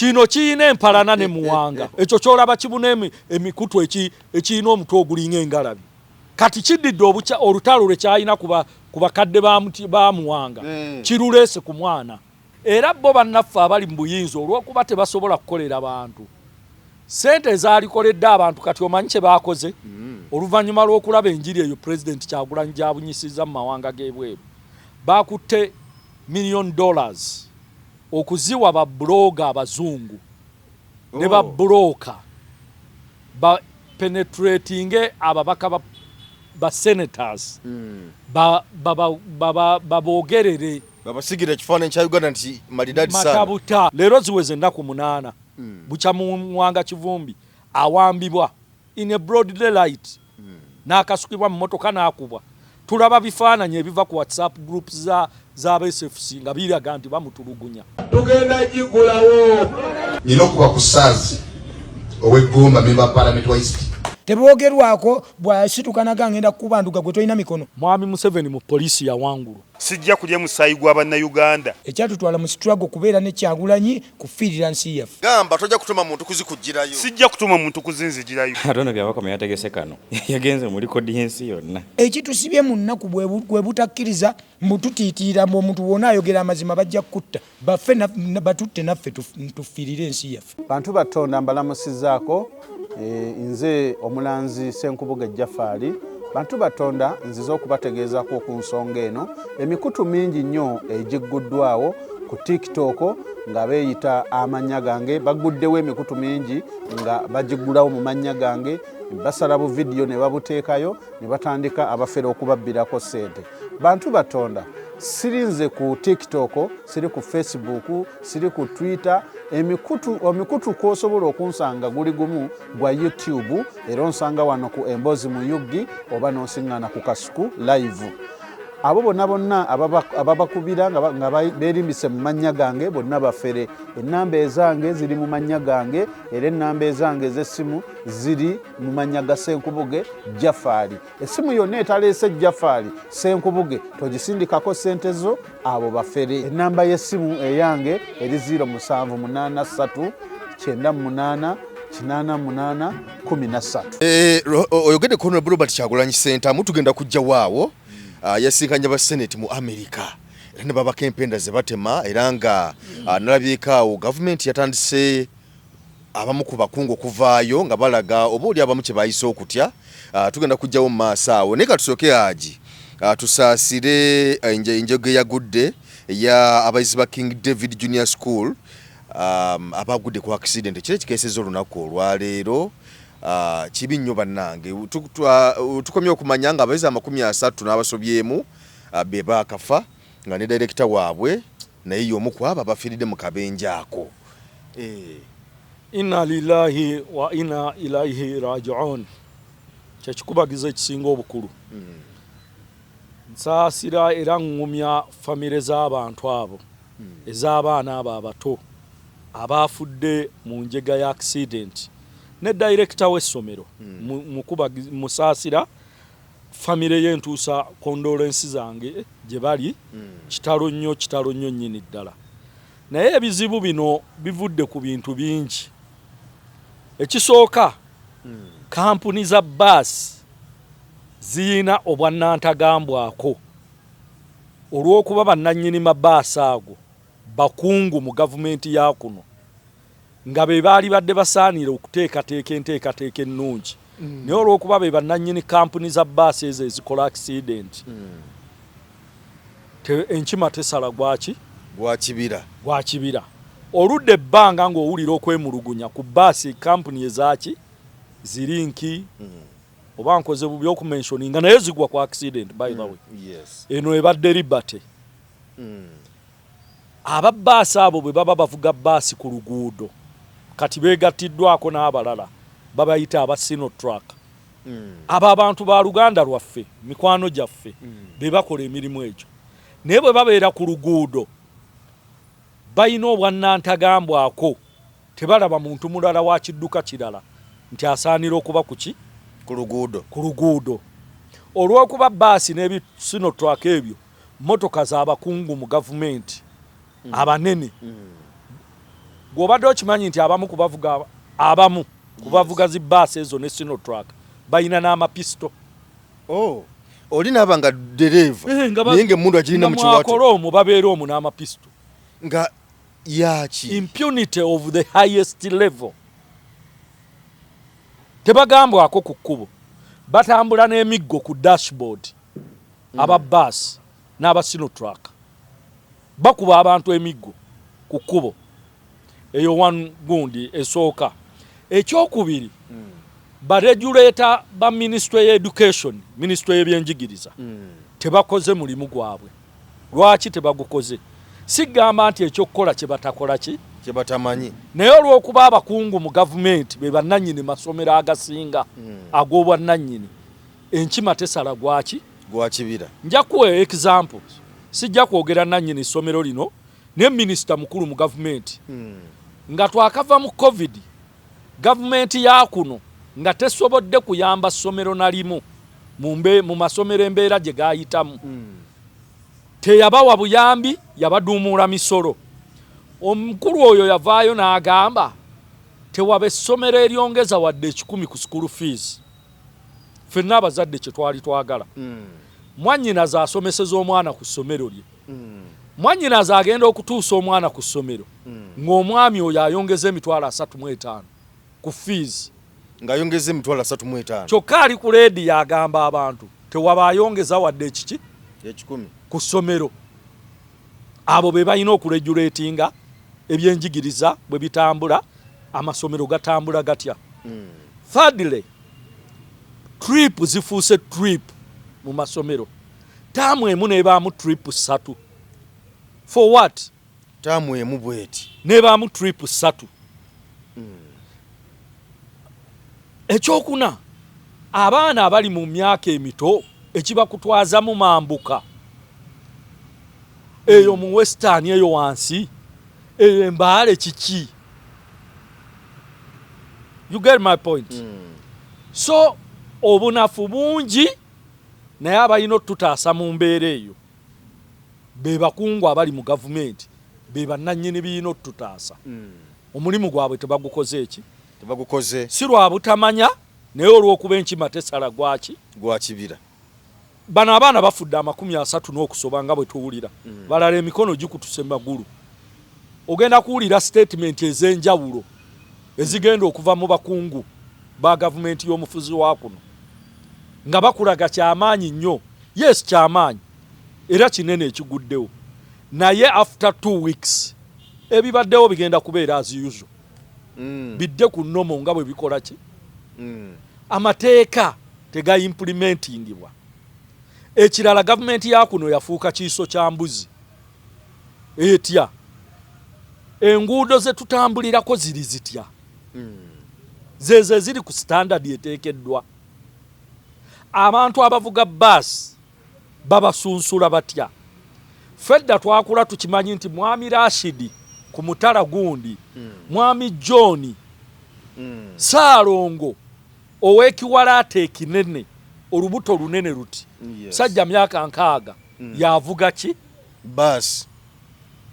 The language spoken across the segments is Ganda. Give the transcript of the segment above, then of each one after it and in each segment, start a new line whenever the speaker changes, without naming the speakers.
Kino kiyina empalana ne Muwanga. Ekyo kyolaba kibuna emikutu ekiyina omutwe ogulinga engalabi. Kati kiddidde olutalo lwe kyalina ku bakadde ba Muwanga, kiruleese ku mwana. Era bo bannaffe abali mu buyinza olw'okuba tebasobola kukolera bantu ssente ezaalikoledde abantu, kati omanyi kye baakoze? Oluvannyuma lw'okulaba enjiri eyo Pulezidenti Kyagulanyi gy'abunyisizza mu mawanga g'ebweru, baakutte million dollars okuziwa ba blogger abazungu ne ba broker ba penetratinge ababaka ba senators baboogerere,
babasigira ekifaananyi kya Uganda nti malidadi sana.
Matabuta. Leero ziweze ennaku 8 bukya Muwanga Kivumbi awambibwa in a broad daylight, n'akasukibwa mu motoka n'akubwa. Tulaba bifaananyi ebiva ku WhatsApp groups za SFC nga biraga nti bamutulugunya.
Tugenda gigulawo.
Nina okuba ku Saazi ow'eggomba, member wa parliament wa East.
Teboogerwako bwasituka naga ngenda kukubanduga gwe tolina mikono.
Mwami Museveni mu poliisi yawangulwa.
Sijja kulya musaayi gwa Bannayuganda.
Ekyatutwala mu struggle kubeera ne Kyagulanyi kufiirira nsi yaffe.
Gamba tojja kutuma muntu kuzikugirayo.
Sijja kutuma muntu kuzinzigirayo.
Ate ono Byabakama yategese kano, yagenze mu likodi y'ensi yonna.
Ekitusibye mu nnaku bwe butakkiriza mbu tutiitiira mbu omuntu wona ayogera amazima bajja kutta baffe batutte naffe tufiirire ensi yaffe.
Bantu batonda mbalamusizaako, nze omulanzi Ssenkubuge Jafaali. Bantu batonda nzize okubategeezaako ku nsonga eno. Emikutu mingi nnyo egigguddwawo ku TikTok nga beeyita amannya gange, baguddewo emikutu mingi nga bagiggulawo mu mannya gange, basala bu vidiyo ne babuteekayo ne batandika abafere okubabbirako ssente. Bantu batonda sirinze ku TikTok, siri ku Facebook, siri ku Twitter. Emikutu kw'osobola okunsanga guli gumu gwa YouTube, era onsanga wano ku Emboozi mu UG oba n'onsiŋŋaana ku Kasuku Live. Abo bonna bonna ababakubira nga beerimbise mu mannya gange bonna bafere. Ennamba ezange ziri mu mannya gange, era ennamba ezange ez'essimu ziri mu mannya ga Ssenkubuge Jafaali. Essimu yonna etaleese Jafaali Ssenkubuge togisindikako ssente zo, abo bafere. Ennamba y'essimu eyange eri 0783 98 88 13.
Oyogedde ku Honorable Robert Kyagulanyi Ssentamu, tugenda kujja waawo. Yasinkanye ba Senate mu America era ne babako empenda ze batema, era nga nalabyeko awo gavumenti yatandise abamu ku bakungu okuvaayo nga balaga oba oli abamu kye bayise okutya. Tugenda kujjawo mu maaso awo, naye katusooke Haji tusaasire enjego eyagudde eya abayizi ba King David Junior School abagudde ku accident ekiro ekikeesezza olunaku olwaleero. Kibi nnyo bannange. Tukomye okumanya nga abayizi 30 n'abasobyemu be baakafa, nga ne director waabwe naye y'omu ku abo abafiiridde mu kabenje ako.
Inna lillahi wa inna ilaihi rajiun, kyekikubagiza ekisinga obukulu. Nsaasira era ŋŋumya famire z'abantu abo, ez'abaana abo abato abaafudde mu njega ya accident ne director w'essomero. Musaasira famire ye, ntuusa condolence zange gye bali. Kitalo nnyo, kitalo nnyo nnyini ddala. Naye ebizibu bino bivudde ku bintu bingi. Ekisooka, kampuni za baasi ziyina obwannantagambwako olw'okuba bannannyini mabaasi ago bakungu mu gavumenti ya kuno, nga be baali badde basaanira okuteekateeka enteekateeka ennungi. Naye olw'okuba be bannannyini kampuni za baasi ezo ezikola accident, enkima tesala gwaki?
Gwa kibira.
Gwa kibira. Oludda ebbanga ng'owulira okwemulugunya ku baasi kampuni ezaaki zirinki, oba nkoze bubi okumentioninga, naye zigwa ku accident. By the way, eno ebadde Liberty. Aba baasi abo bwe baba bavuga baasi ku luguudo, kati beegattiddwako n'abalala babayita aba Sinotruck. Abo abantu ba luganda lwaffe, mikwano gyaffe, be bakola emirimu egyo. Naye bwe babeera ku luguudo balina obwannantagambwako, tebalaba muntu mulala wa kidduka kirala nti asaanira okuba ku ki?
Ku luguudo.
Ku luguudo. Olw'okuba baasi n'ebisinotruck ebyo motoka z'abakungu mu gavumenti abanene. Gw'obadde okimanyi nti abamu kubavuga, abamu kubavuga zi baasi ezo ne Sinotruck balina n'amapisito?
Oh, oli naaba nga dereeva,
Eh,
naye nga emmundu agirina mu kiwato.
Mwakola omwo, babeera omwo n'amapisito.
Nga yaki?
Impunity of the highest level. Tebagambwako ku kkubo, batambula n'emiggo ku dashboard. Aba baasi n'aba Sinotruck bakuba abantu emiggo ku kkubo. Eyo one gundi esooka. Ekyokubiri, baregulator ba ministry ya education, ministry y'ebyenjigiriza, tebakoze mulimu gwabwe. Lwaki tebagukoze? Sigamba nti ekyokukola kye batakola ki
kye batamanyi.
Naye olw'okuba abakungu mu gavumenti be bannannyini masomero agasinga ag'obwannannyini, enkima tesala gwaki?
Gwa kibira.
Nja kuwa example, sijja kwogera nannyini ssomero lino, naye minisita mukulu mu gavumenti, nga twakava mu COVID, gavumenti ya kuno nga tesobodde kuyamba ssomero na limu mu masomero embeera gye gayitamu, teyabawa buyambi, yabaduumuula misolo. Omukulu oyo yavaayo n'agamba tewaba essomero eryongeza wadde 100 ku school fees. Ffenna abazadde kye twali twagala, mwannyinaze asomeseza omwana ku ssomero lye, mwannyinaze agenda okutuusa omwana ku ssomero ng'omwami oyo ayongeza 35,000 ku fees.
Ng'ayongeza 35,000.
Kyokka ali ku leediyo agamba abantu tewaba ayongeza wadde ekiki?
100.
Ku ssomero. Abo be balina okuregulatinga ebyenjigiriza bwe bitambula, amasomero gatambula gatya. Thirdly, trip zifuuse trip mu masomero. Taamu emu nebaamu trip ssatu. For what?
Taamu emu bweti.
Nebaamu trip ssatu. Ekyokuna, abaana abali mu myaka emito ekibakutwaza mu mambuka eyo mu Western, eyo wansi eyo embaale, kiki? You get my point? So obunafu bungi, naye abalina otutaasa mu mbeera eyo be bakungu abali mu gavumenti, be bannannyini biyina otutaasa. Omulimu gwabwe tebagukoze eki?
Tebagukoze.
Si lwa butamanya, naye olw'okuba enkima tesala gwaki?
Gwa kibira.
Bano abaana bafudde 30 n'okusoba nga bwe tuwulira, balala emikono gikutuse magulu. Ogenda kuwulira statement ez'enjawulo ezigenda okuva mu bakungu ba gavumenti y'omufuzi wa kuno nga bakulaga kyamaanyi nnyo. Yes, kyamaanyi era kinene ekiguddewo, naye after 2 weeks ebibaddewo bigenda kubeera as usual, bidde ku normal nga bwe bikola ki. Amateeka tegaimplementingibwa. Ekirala, gavumenti ya kuno yafuuka kiiso kya mbuzi. Etya? Enguudo ze tutambulirako ziri zitya? Zezo eziri ku standard eteekeddwa? Abantu abavuga baasi babasunsula batya? Fedda twakula tukimanyi nti mwami Rashidi ku mutala gundi, mwami John Saalongo ow'ekiwalaata ekinene, olubuto lunene luti, sajja myaka 60, yavuga ki?
Baasi.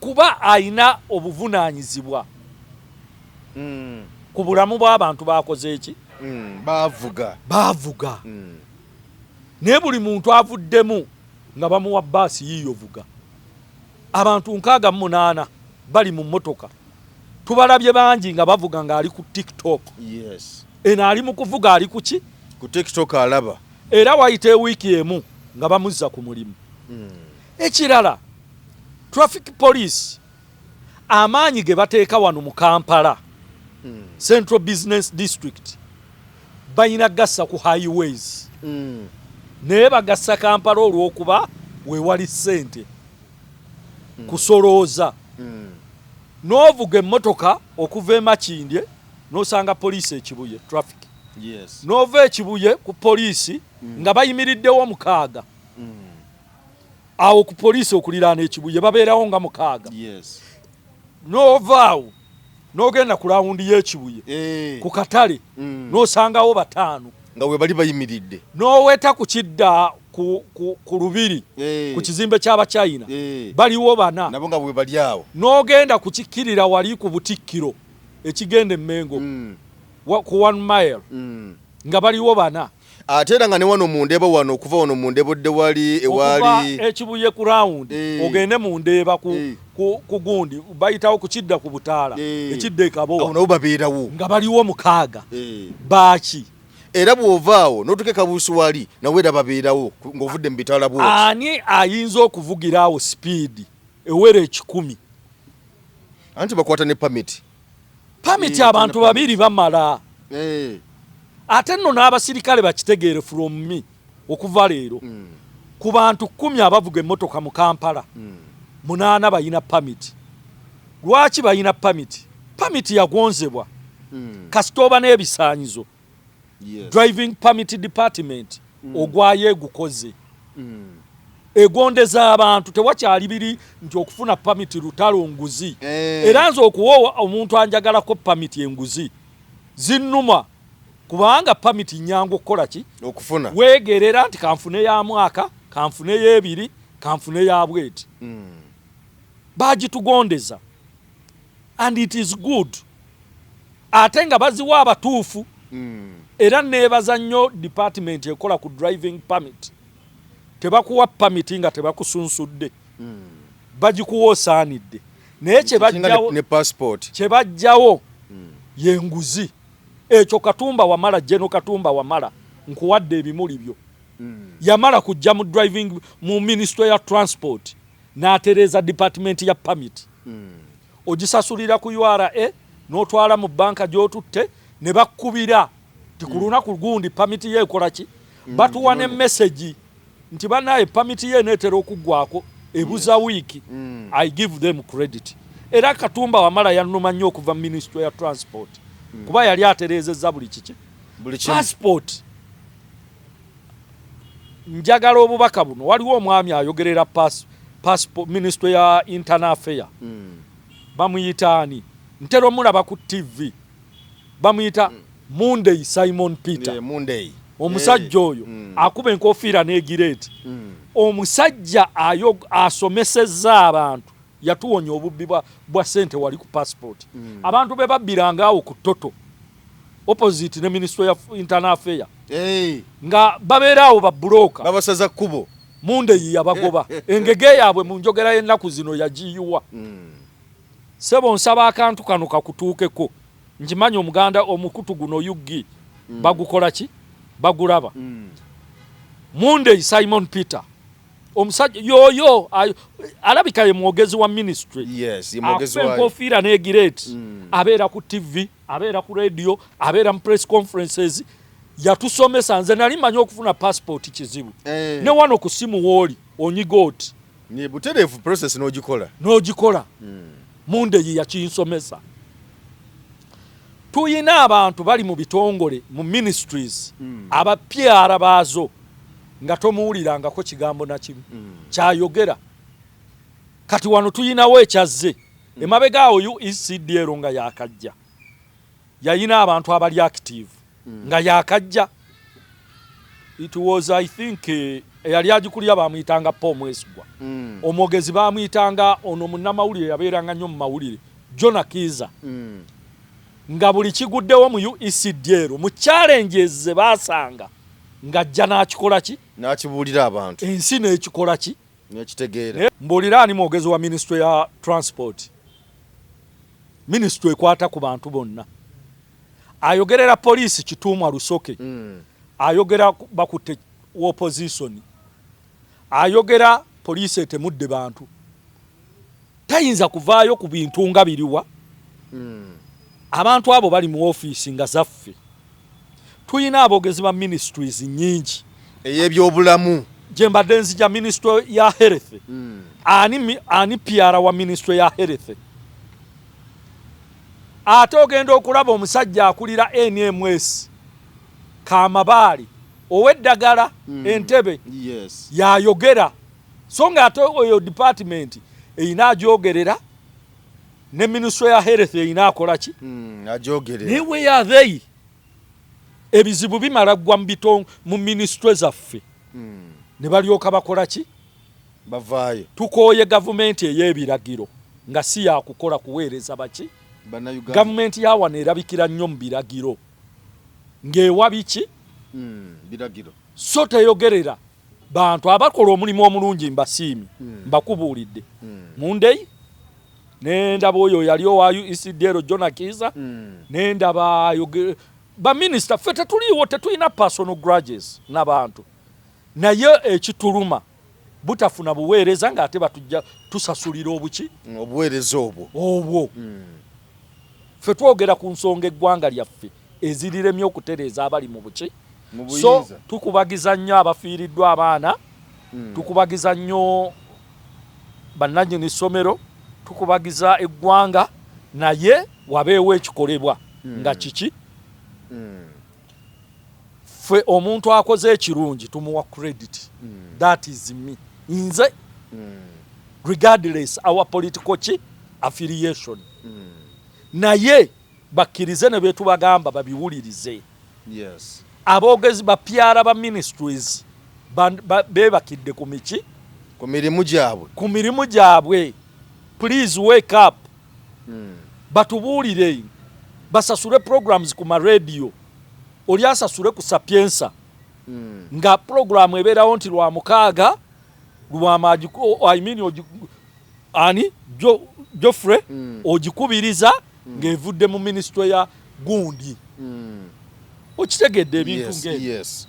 Kuba ayina obuvunaanyizibwa ku bulamu bw'abantu bakoze eki?
Bavuga.
Bavuga. Naye buli muntu avuddemu nga bamuwa baasi yiiyo vuga. Abantu 68 bali mu mmotoka, tubalabye bangi nga bavuga ng'ali ku TikTok. Eno ali mu kuvuga, ali ku ki?
Ku TikTok alaba.
Era wayita ewiiki emu nga bamuzza ku mulimu. Ekirala, traffic police amaanyi ge bateeka wano mu Kampala Central Business District balina gassa ku highways, naye bagassa Kampala olw'okuba wewali ssente kusolooza. N'ovuga emmotoka okuva e Makindye n'osanga poliisi ekibuye traffic, n'ova ekibuye ku poliisi nga bayimiriddewo 6 awo ku poliisi okuliraana ekibuye, babeerawo nga 6. N'ovaawo n'ogenda ku rawundi y'ekibuye, ku katale, n'osangawo 5.
Nga we bali bayimiridde.
N'oweta ku kidda. ku Lubiri, ku kizimbe ky'Abachina, baliwo bana.
Nabo nga bwe bali awo.
N'ogenda ku kikkirira wali ku Butikkiro ekigenda Emmengo, ku One Mile, nga baliwo bana.
Ate era nga ne wano mu Ndeeba wano, okuva wano mu Ndeeba odde wali
okuva
ewali
Ekibuye ku round, ogende mu Ndeeba ku gundi bayitawo ku kidda ku butaala, ekidda e Kabowa.
Awo nabo babeerawo.
Nga baliwo 6. Baaki?
Era bw'ovaawo n'otuuka e Kabuusu wali, nawe era babeerawo ng'ovudde mu bitaala bwoti.
Ani ayinza okuvugira awo speed ewera 100?
Anti bakwata ne pamiti.
Pamiti abantu babiri bamala. Ate nno n'abasirikale bakitegeere from me, okuva leero, ku bantu 10 abavuga emmotoka mu Kampala, 8 bayina pamiti. Lwaki bayina pamiti? Pamiti yagonzebwa. Kasita oba n'ebisaanyizo, driving permit department ogwayo egukoze, egondeza abantu. Tewakyali biri nti okufuna pamiti lutalo, nguzi. Era nze okuwa omuntu anjagalako pamiti enguzi zinnuma, kubanga pamiti nyangu okukola ki?
Okufuna.
Weegerera nti kanfune ya mwaka, kanfune y'ebiri, kanfune ya bweti. Bagitugondeza and it is good, ate nga baziwa abatuufu. Era neebaza nnyo department ekola ku driving permit. Tebakuwa pamiti nga tebakusunsudde, bagikuwa osaanidde. Naye
kyebajjawo ne passport.
Kyebajjawo yenguzi. Ekyo Katumba Wamala, General Katumba Wamala, nkuwadde ebimuli byo. Yamala kujja mu driving, mu ministry ya transport, n'atereeza department ya permit. Ogisasulira ku URA n'otwala mu banka gy'otutte ne bakkubira ti ku lunaku gundi pamiti ye ekola ki. Batuwa ne message nti banaye pamiti ye eneetera okuggwako, ebuza wiiki. I give them credit. Era Katumba Wamala yannuma nnyo okuva mu ministry ya transport, kuba yali atereezezza buli kiki.
Buli kimu.
Passport, njagala obubaka buno. Waliwo omwami ayogerera passport, ministry ya internal affair. Bamuyita ani? Ntera omulaba ku TV. Bamuyita Munday Simon Peter.
Yeah, Munday.
Omusajja oyo akuba enkofiira n'egireeti. Omusajja ayo asomesezza abantu, yatuwonya obubbi bwa ssente wali ku passport. Abantu be babbiranga awo ku Total opposite ne ministry ya internal affair, nga babeera awo babuloka.
Babasaza kkubo.
Mundeyi yabagoba engege yaabwe. Mu njogera y'ennaku zino yagiyiwa. Sebo, nsaba akantu kano kakutuukeko. Nkimanyi omuganda omukutu guno UG bagukola ki, bagulaba. Mundeyi Simon Peter, omusajja yoyo alabika ye mwogezi wa ministry.
Yes, ye mwogezi
akuba
waayo.
Enkofiira n'egireeti, abeera ku TV, abeera ku radio, abeera mu press conferences. Yatusomesa. Nze nali manyi okufuna passport kizibu. Ne wano ku simu wooli onyiga oti.
Ni butereevu process n'ogikola.
N'ogikola. Mundeyi yakinsomesa. Tuyina abantu bali mu bitongole, mu ministries, aba PR baazo nga tomuwulirangako kigambo na kimu kyayogera. Kati wano tuyinawo ekyazze emabega awo, UECDL nga yakajja, yayina abantu abali active nga yakajja. It was, I think, eyali agikulira bamuyitanga Paul Mwesigwa. Omwogezi bamuyitanga ono munnamawulire yabeeranga nnyo mu mawulire, Jona Kiiza. Nga buli kiguddewo mu UECDL, mu challenges ze baasanga, ng'ajja n'akikola ki?
N'akibuulira abantu.
Ensi n'ekikola ki?
N'ekitegeera.
Naye mbuulira, ani mwogezi wa ministry ya transport? Ministry ekwata ku bantu bonna. Ayogerera poliisi Kituumwa Lusoke. Ayogera bakutte opposition, ayogera poliisi etemudde bantu. Tayinza kuvaayo ku bintu nga biriwa. Abantu abo bali mu ofiisi nga zaffe. Tuyina aboogezi ba ministries nyingi.
Ey'ebyobulamu.
Gye mbadde nzija, ministry ya health. Ani PR wa ministry ya health? Ate ogenda okulaba omusajja akulira NMS Kamabaali ow'eddagala Entebe yayogera, so nga ate oyo department eyina agyogerera, ne ministry ya health eyina akola ki?
Agyogerera.
Naye where are they? Ebizibu bimala ggwa mu ministry zaffe. Ne balyoka bakola ki?
Bavaayo.
Tukooye gavumenti ey'ebiragiro nga si yakukola kuweereza baki.
Bannayuganda.
Gavumenti ya wano erabikira nnyo mu biragiro, ng'ewa biki?
Biragiro.
So teyogerera bantu. Abakola omulimu omulungi mbasiimi, mbakubuulidde Mundeyi, nendaba oyo yali owa UECDL Jona Kiza, nendaba baminisita. Ffe tetuliiwo, tetulina personal grudges n'abantu, naye ekituluma butafuna buweereza ng'ate batujja tusasulira obuki?
Obuweereza obwo.
Obwo. Ffe twogera ku nsonga eggwanga lyaffe eziriremye okutereeza abali mu buki.
Mu
So
buyinza.
tukubagiza nnyo abafiiriddwa abaana, tukubagiza nnyo bannannyini ssomero, tukubagiza eggwanga, naye wabeewo ekikolebwa nga kiki. Ffe omuntu akoze ekirungi tumuwa credit. That is me, nze, regardless our political ki affiliation, naye bakkirize ne betubagamba babiwulirize. Aboogezi bapyara ba ministries beebakidde ku miki?
Ku mirimu gyabwe.
Ku mirimu gyabwe. Please wake up, batubuulire, basasule programs ku maradio, oli asasule ku Sapienza nga programu ebeerawo nti lwa mukaaga lwama, I mean, ani Joffrey ogikubiriza ng'evudde mu ministry ya gundi. Okitegedde ebintu ng'ebyo?
Yes.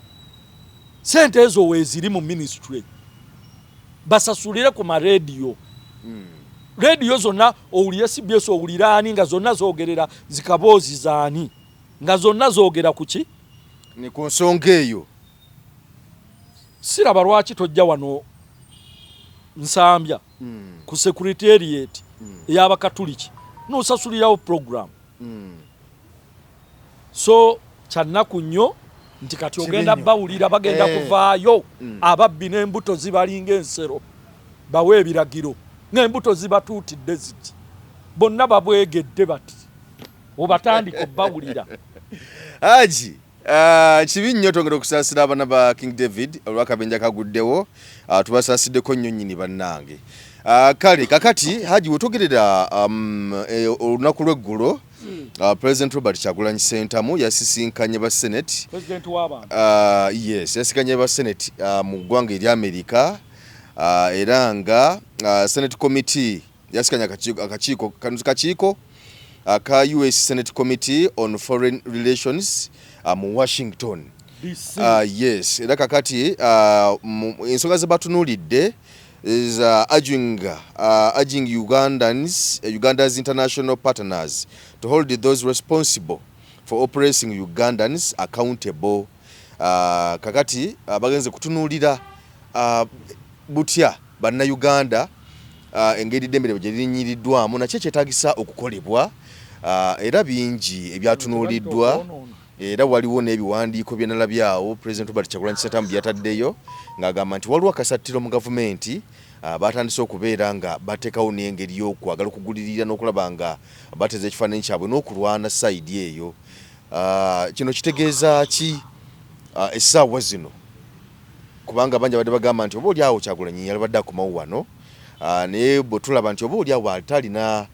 Sente ezo weeziri mu ministry, basasulire ku marediyo. Rediyo zonna owulire CBS, owulire ani, nga zonna zoogerera zikaboozi zaani, nga zonna zoogera ku ki?
Ni ku nsonga eyo.
Siraba lwaki tojja wano Nsambya ku secretariat ey'abakatuliki n'osasulirawo program. So kyannaku nnyo nti kati ogenda
nnyo.
bawulira bagenda kuvaayo ababbi n'embuto zibalinga ensero, bawe ebiragiro ng'embuto zibatuutidde ziti, bonna babwegedde bati, obatandika obbawulira.
Haji, kibi nnyo. Twongera okusaasira abaana ba King David olw'akabenja kaguddewo. Tubasaasiddeko nnyo nnyini, bannange. Kale kakati Haji, wetogerera olunaku lw'eggulo, President Robert Kyagulanyi Ssentamu yasisinkanye ba Senate.
President w'abantu.
Yes, yasinkanye ba Senate mu ggwanga erya America, era nga Senate Committee yasikanye akakiiko aka US Senate Committee on Foreign Relations mu Washington.
DC.
Yes, era kakati ensonga ze batunuulidde is urging Ugandans, Uganda's international partners to hold those responsible for oppressing Ugandans accountable. Kakati bagenze kutunuulira butya bannayuganda engeri ddembe gye lirinnyiriddwamu, nakyo ekyetaagisa okukolebwa, era bingi ebyatunuuliddwa.
Okwonoona.
Era waliwo n'ebiwandiiko bye nalabyawo President Robert Kyagulanyi Ssentamu bye yataddeyo ng'agamba nti waliwo akasattiro mu gavumenti, batandise okubeera nga bateekawo n'engeri y'okwagala okugulirira n'okulaba nga bateza ekifaananyi kyabwe n'okulwana side eyo. Kino kitegeeza ki essaawa zino? Kubanga bangi abadde bagamba nti oba oli awo Kyagulanyi yalibadde akomawo wano, naye bwe tulaba nti oba oli awo ate alina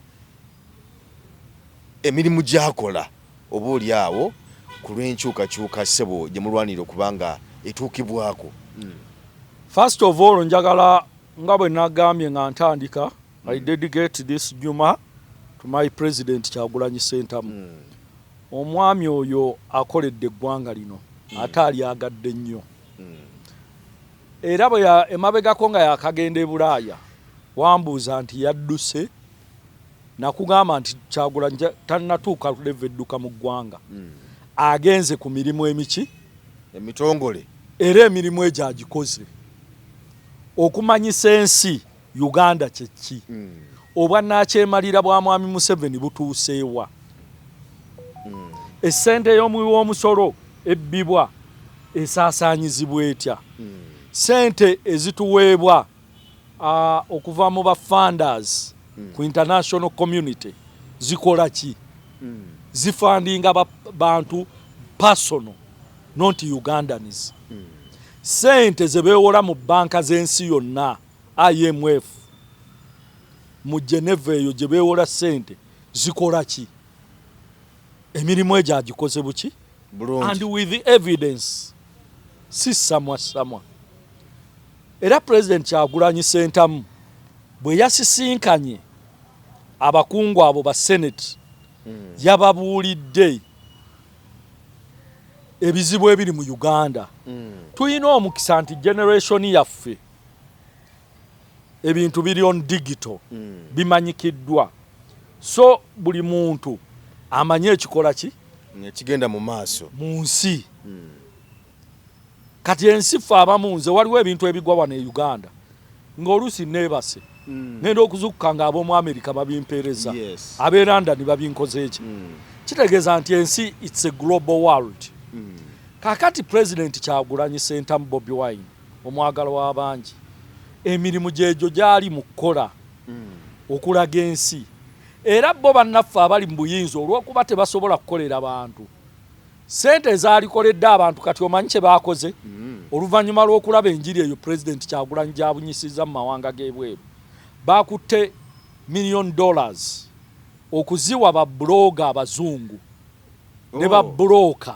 emirimu gy'akola, oba oli awo ku lw'enkyukakyuka ssebo gye mulwanira okubanga etuukibwako.
First of all, njagala nga bwe nagambye nga ntandika, I dedicate this juma to my president Kyagulanyi Ssentamu. Omwami oyo akoledde eggwanga lino, ate alyagadde nnyo. Era bwe emabegako nga yakagenda e Bulaaya, wambuuza nti yadduse, nakugamba nti Kyagulanyi tannatuuka level edduka mu ggwanga, agenze ku mirimu emiki?
Emitongole.
Era emirimu egyo agikoze okumanyisa ensi Uganda kyeki, obwannakyemalira bwa mwami Museveni butuuseewa, essente y'omuwi w'omusolo ebbibwa esaasaanyizibwa etya, sente ezituweebwa okuva mu ba funders ku international community zikola ki, zifundinga bantu personal, not Ugandans. Sente ze beewola mu bbanka z'ensi yonna, IMF mu Geneva eyo gye beewola sente zikola ki? Emirimu egyo agikoze buki? And
Bulungi.
with evidence, si samwa samwa. Era President Kyagulanyi Sentamu bwe yasisinkanye abakungu abo ba Senate, yababuulidde ebizibu ebiri mu Uganda. Tulina omukisa nti generation yaffe ebintu biri on digital, bimanyikiddwa, so buli muntu amanye ekikola ki
ekigenda mu maaso
mu nsi. Kati ensi ffe abamu, nze waliwo ebintu ebigwa wano e Uganda ng'oluusi neebase, ngenda okuzukuka nga ab'omu Amerika babimpeereza, ab'e London babinkoze. Eki kitegeeza nti ensi, it's a global world. Kakati President Kyagulanyi Sentamu Bobi Wine, omwagala w'abangi, emirimu gyegyo gyali mu kukola okulaga ensi. Era bo bannaffe abali mu buyinza, olw'okuba tebasobola kukolera bantu sente ezaalikoledde abantu, kati omanyi kye baakoze? Oluvannyuma lw'okulaba enjiri eyo Pulezidenti Kyagulanyi gy'abunyisizza mu mawanga g'ebweru, bakutte million dollars okuziwa ba blogger abazungu ne ba broker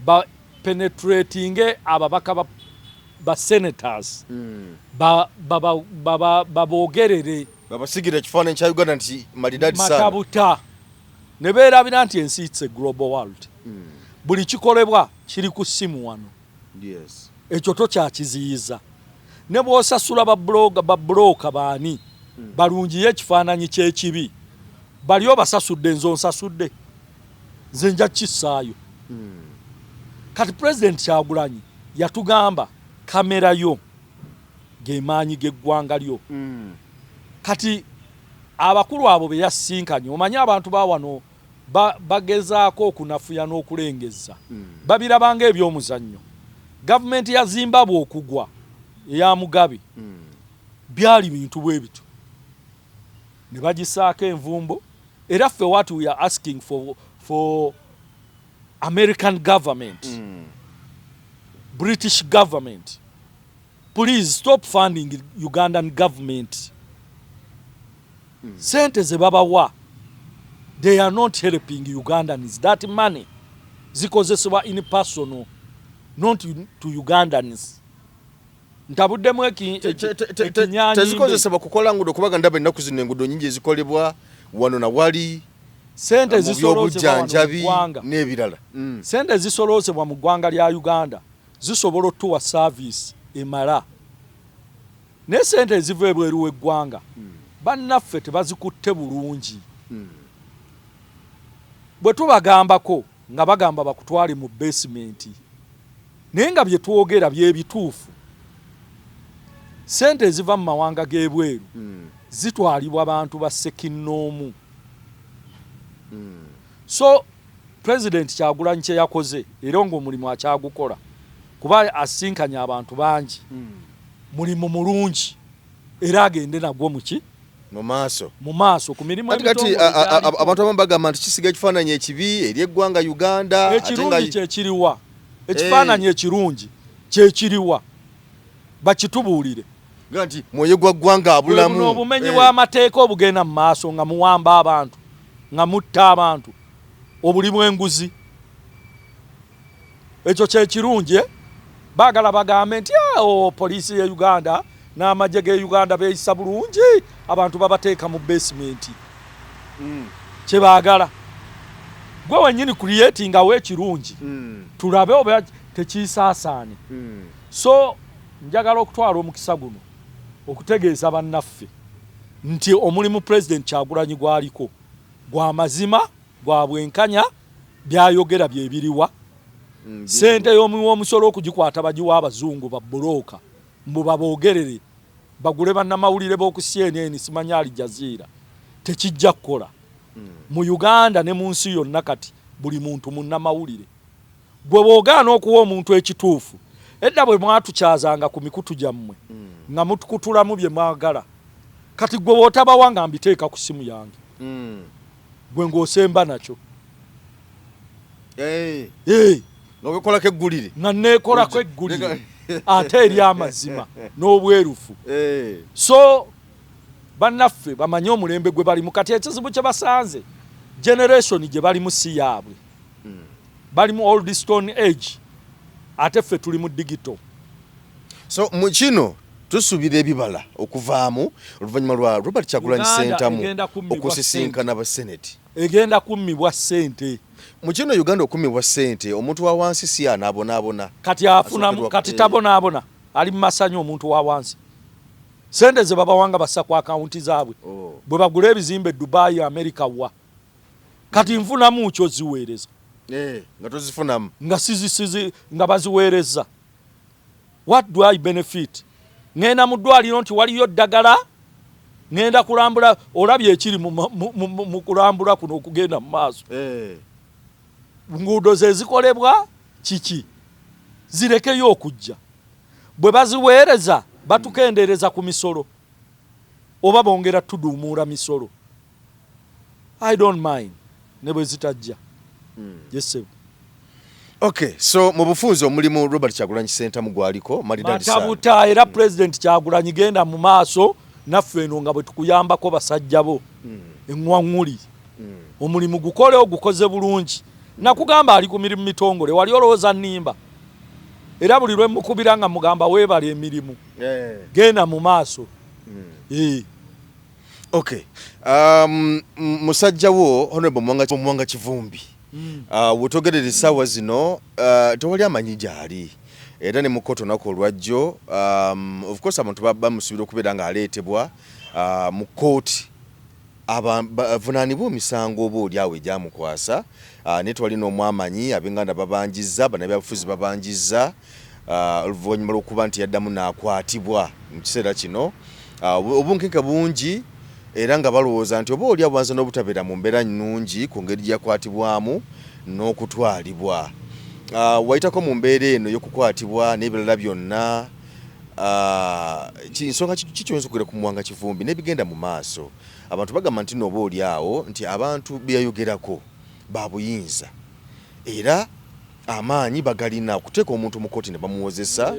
ba penetratinge ababaka ba senators, baboogerere,
babasigira ekifaananyi kya Uganda nti malidadi sana.
Matabuta ne beerabira nti ensi, it's a global world. Buli kikolebwa kiri ku ssimu wano. Ekyo tokyakiziyiza ne bw'osasula ba blogger, ba broker baani balungiye ekifaananyi ky'ekibi. Bali obasasudde, nze onsasudde, nze nja kukissaayo. Kati Pulezidenti Kyagulanyi yatugamba kamera yo gemaanyi g'eggwanga lyo. Kati abakulu abo be yasisinkanye, omanyi abantu ba wano bagezaako okunafuya n'okulengezza, babirabanga ebyomuzannyo. Gavumenti ya Zimbabwe okugwa eya Mugabe byali bintu bwe bityo, ne bagisaako envumbo. Era ffe what we are asking for American government, British government, please stop funding Ugandan government. Sente ze babawa, they are not helping Ugandans. That money zikozesebwa in personal, not to Ugandans. Ntabuddemu ekinyanyimbe.
Tezikozesebwa kukola ngudo? Kubanga ndaba ennaku zino engudo nyingi ezikolebwa wano na wali,
Sente
mu
zisoloozebwa wano mu
byobujjanjabi
ggwanga,
n'ebirala.
Sente zisoloozebwa mu ggwanga lya Uganda zisobola otuwa service emala, naye sente eziva ebweru w'eggwanga bannaffe tebazikutte bulungi. Bwe tubagambako nga bagamba bakutwale mu basement, naye nga bye twogera byebituufu. Sente eziva mu mawanga g'ebweru zitwalibwa bantu ba ssekinnoomu. So President Kyagulanyi kye yakoze, era ng'omulimu akyagukola kuba asinkanye abantu bangi, mulimu mulungi era agende nagwo muki?
Mu maaso.
Mu maaso ku mirimu
Kati
emitongole gy'aliko.
Abantu abamu bagamba nti kisiga ekifaananyi ekibi eri eggwanga Uganda, ate nga
Ekirungi kyekiriwa? Ekifaananyi ekirungi kyekiriwa? Bakitubuulire.
Nga nti mwoyo gwa ggwanga abulamu.
Buno obumenyi bw'amateeka obugenda mu maaso nga muwamba abantu, nga mutta abantu, obuli bw'enguzi, ekyo kyekirungi, eh? Baagala bagambe nti, "Ah, oh, poliisi ye Uganda n'amagye ge Uganda beeyisa bulungi, abantu babateeka mu basement." Kyebaagala gwe wennyini creatingawo ekirungi, tulabe oba tekiisaasaane. So njagala okutwala omukisa guno okutegeeza bannaffe nti omulimu Pulezidenti Kyagulanyi gwaliko gwa mazima, gwa bwenkanya. Byayogera bye biriwa? Sente y'omuwi w'omusolo okugikwata bagiwa abazungu ba broker mbu baboogerere, bagule bannamawulire b'oku CNN, simanyi Al Jazeera, tekijja kukola mu Uganda ne mu nsi yonna. Kati buli muntu munnamawulire. Gwe bw'ogaana okuwa omuntu ekituufu, edda bwe mwatukyazanga ku mikutu gyammwe nga mutukutulamu bye mwagala, kati gwe bw'otabawa nga mbiteeka ku simu yange, gwe ng'osemba nakyo.
Nga wekolako eggulire.
Nga neekolako eggulire ate eri amazima n'obwerufu. So bannaffe bamanye omulembe gwe balimu kati. Ekizibu kye basanze, generation gye balimu si yaabwe. Bali mu old stone age, ate ffe tuli mu digital.
So mu kino tusuubira ebibala okuvaamu oluvannyuma lwa Robert Kyagulanyi
Uganda
Ssentamu
egenda kummibwa.
okusisinkana abaseneti.
Egenda kummibwa ssente.
Mu kino Uganda okummibwa ssente, omuntu wa wansi si anaabonaabona?
Kati afunamu kati tabonaabona, ali mu masanyu. Omuntu wa wansi sente ze babawanga bassa ku akawunti zaabwe. Bwe bagula ebizimbe Dubai, America, wa kati nfunamu kyo ziweereza.
Eh, nga tozifunamu.
Nga sizisizi nga baziweereza, what do I benefit? Ŋŋenda mu ddwaliro nti waliyo ddagala, ŋŋenda kulambula, olabye ekiri mu kulambula kuno okugenda mu maaso. Nguudo ze zikolebwa kiki? Zirekeyo okujja. Bwe baziweereza batukendeereza ku misolo oba bongera tuduumuula misolo? I don't mind ne bwe zitajja. Yes.
Okay, so mu bufunze omulimu Robert Kyagulanyi Ssentamu gwaliko maridadi sana.
Matabuta. Era President Kyagulanyi, genda mu maaso naffe eno nga bwe tukuyambako basajja bo eŋŋwaŋŋuli. Omulimu gukole, ogukoze bulungi. Nakugamba ali ku mirimu mitongole, wali olowooza nnimba. Era buli lwe mukubira nga mugamba weebala emirimu. Genda mu maaso.
Okay, musajja wo Honorable Muwanga Kivumbi, wetogerera essaawa zino tewali amanyi gy'ali, era ne mu kkooti olunaku olwajjo, of course abantu bamusuubira okubeera ng'aleetebwa mu kkooti avunaanibwa emisango oba oli awo egyamukwasa, naye twali n'omwamanyi ab'enganda babanjizza, bannabyabufuzi babanjizza, oluvannyuma lw'okuba nti yaddamu n'akwatibwa mu kiseera kino. Obunkenke bungi, era nga balowooza nti oba oli abubanza n'obutabeera mu mbeera nnungi ku ngeri gye yakwatibwamu n'okutwalibwa. Wayitako mu mbeera eno ey'okukwatibwa n'ebirala byonna, nsonga ki kyoyinza okugera ku Muwanga Kivumbi n'ebigenda mu maaso? Abantu bagamba nti nooba oli awo nti abantu bye yayogerako ba buyinza era amaanyi bagalina okuteeka omuntu mu kooti ne bamuwozesa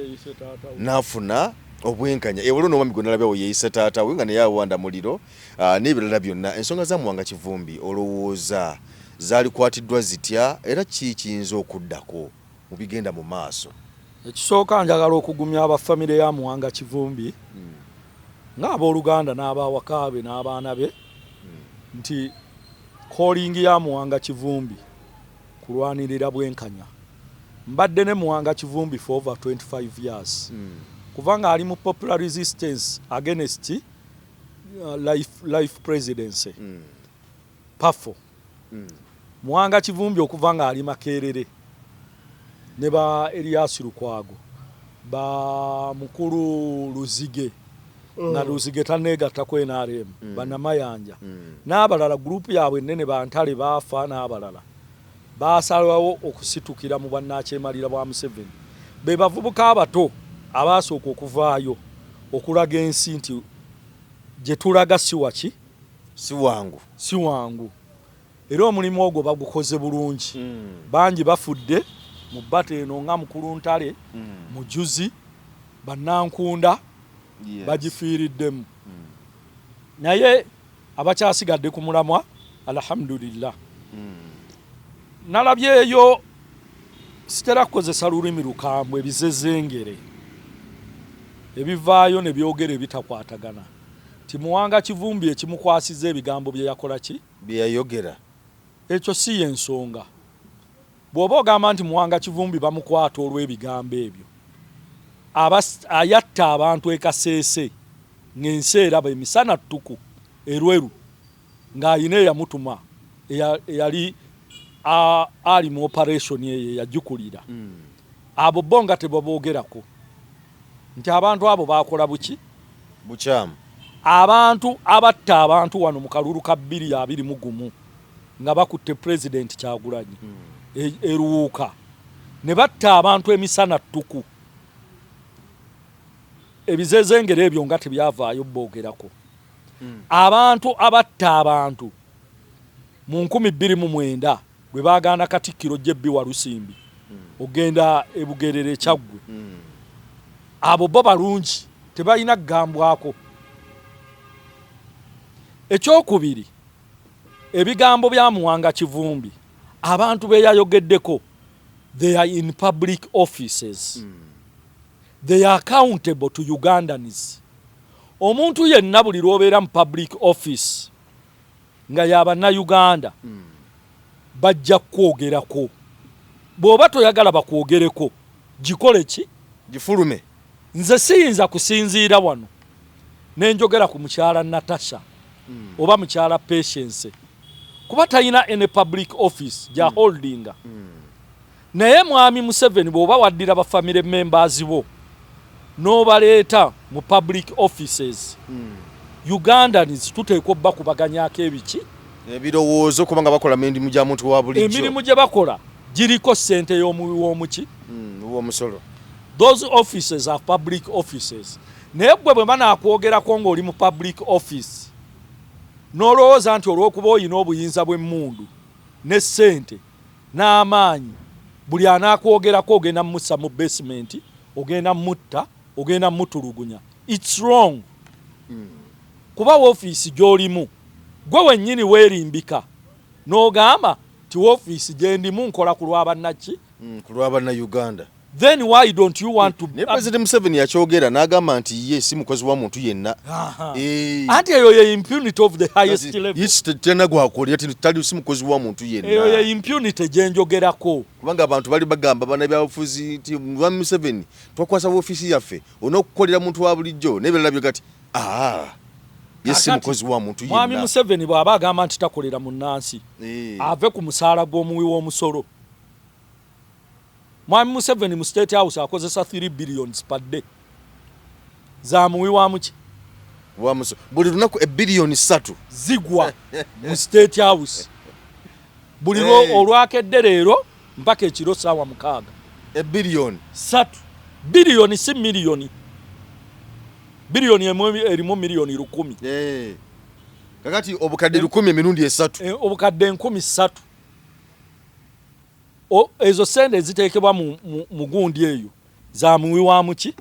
n'afuna obwenkanya. Waliwo n'omwami gwe nalabyawo yeeyise taata we nga naye awanda muliro, n'ebirala byonna. Ensonga za Muwanga Kivumbi olowooza zaalikwatiddwa zitya, era ki kiyinza okuddako mu bigenda mu maaso?
Ekisooka, njagala okugumya abafamire ya Muwanga Kivumbi ng'abooluganda n'abawaka be n'abaana be nti calling ya Muwanga Kivumbi kulwanirira bwenkanya. Mbadde ne Muwanga Kivumbi for over 25 years, kubanga ali mu popular resistance against life presidency, PAFO. Muwanga Kivumbi okuva nga ali Makerere ne ba Erias Lukwago, ba mukulu Luzige, nga Luzige taneegattako NRM, banamayanja n'abalala, gurupu yaabwe ennene, bantale baafa n'abalala, baasalawo okusitukira mu bwannakyemalira bwa Museveni. Be bavubuka abato abaasooka okuvaayo okulaga ensi nti gye tulaga si waki.
Si wangu.
Si wangu, era omulimu ogwo bagukoze bulungi. Bangi bafudde mu bbata eno nga mukulu Ntale, Mujuzi, bannankunda bagifiiriddemu, naye abakyasigadde ku mulamwa, alhamdulillah. Nalabyeyo, sitera kukozesa lulimi lukambwe, ebizezengere ebivaayo ne byogera ebitakwatagana ti Muwanga Kivumbi ekimukwasiza ebigambo bye yakola ki?
Bye yayogera.
Ekyo si y'ensonga. Bw'oba ogamba nti Muwanga Kivumbi bamukwata olw'ebigambo ebyo, ayatta abantu e Kaseese ng'ensi eraba emisana ttuku erweru, ng'ayina eyamutuma eyali ali mu operation eyo eyagikulira, abo bo nga tebaboogerako nti abantu abo bakola buki?
Bukyamu.
Abantu abatta abantu wano mu kalulu ka 2021 nga bakutte Pulezidenti Kyagulanyi eruwuuka ne batta abantu emisana ttuku, ebizezengero ebyo nga tebyavaayo boogerako. Abantu abatta abantu mu 2009 bwe bagaana Katikkiro JB Walusimbi. Ogenda ebugerere ekyaggwe. Abo bo balungi, tebalina kugambwako. Ekyokubiri, ebigambo bya Muwanga Kivumbi, abantu be yayogeddeko, they are in public offices. They are accountable to Ugandans. Omuntu yenna buli lw'obeera mu public office nga yabannayuganda, bajja kukwogerako. Bw'oba toyagala bakwogereko, gikole ki?
Gifulume.
Nze siyinza kusinziira wano nenjogera ku mukyala Natasha oba mukyala Patience, kuba talina any public office gya holdinga. Naye mwami Museveni, bw'oba waddira ba family members bo n'obaleeta mu public offices, Ugandans tuteekwa obbakubaganyako ebiki?
Ebirowoozo, kubanga bakola emirimu gya muntu wa bulijjo.
Emirimu gye bakola giriko ssente y'omuwi w'omuki?
W'omusolo.
Those offices are public offices. Naye gwe bwe banakwogerako ng'oli mu public office, n'olowooza nti olw'okuba oyina obuyinza bw'emmundu ne ssente n'amaanyi, buli anaakwogerako ogenda mmussa mu basement, ogenda mutta, ogenda mutulugunya, it's wrong. Kuba woofiisi gy'olimu, gwe wennyini weerimbika n'ogamba ti woofiisi gye ndimu nkola ku lw'abannaki?
Ku lw'abannayuganda.
Then why don't you want to
Naye President Museveni yakyogera n'agamba nti ye si mukozi wa muntu yenna.
Anti eyo ye impunity of the highest level.
Ye tena gwakolera, tali si mukozi wa muntu
Eyo
yenna.
ye impunity gye njogerako.
Kubanga abantu bali bagamba bannabyabufuzi nti mwami Museveni twakwasa woofiisi yaffe olina okukolera muntu wa bulijjo n'ebirala byo, gati aa ye si
Kakati,
mukozi wa muntu
mwami
yenna.
Museveni bw'aba agamba nti takolera munnansi, ave ku musaala gw'omuwi w'omusolo. Mwami Museveni mu State House akozesa 3 billions per day za muwi wa muki?
Wa buli lunaku ebbiliyoni 3.
Zigwa mu State House buli olwakedde leero mpaka ekiro saawa 6.
Ebbiliyoni
3 biliyoni, si miliyoni. Biliyoni emu erimu miliyoni 1000.
Kakati obukadde 1000 emirundi esatu.
Obukadde 3000. Ezo sente eziteekebwa mu gundi eyo za muwi wa muki?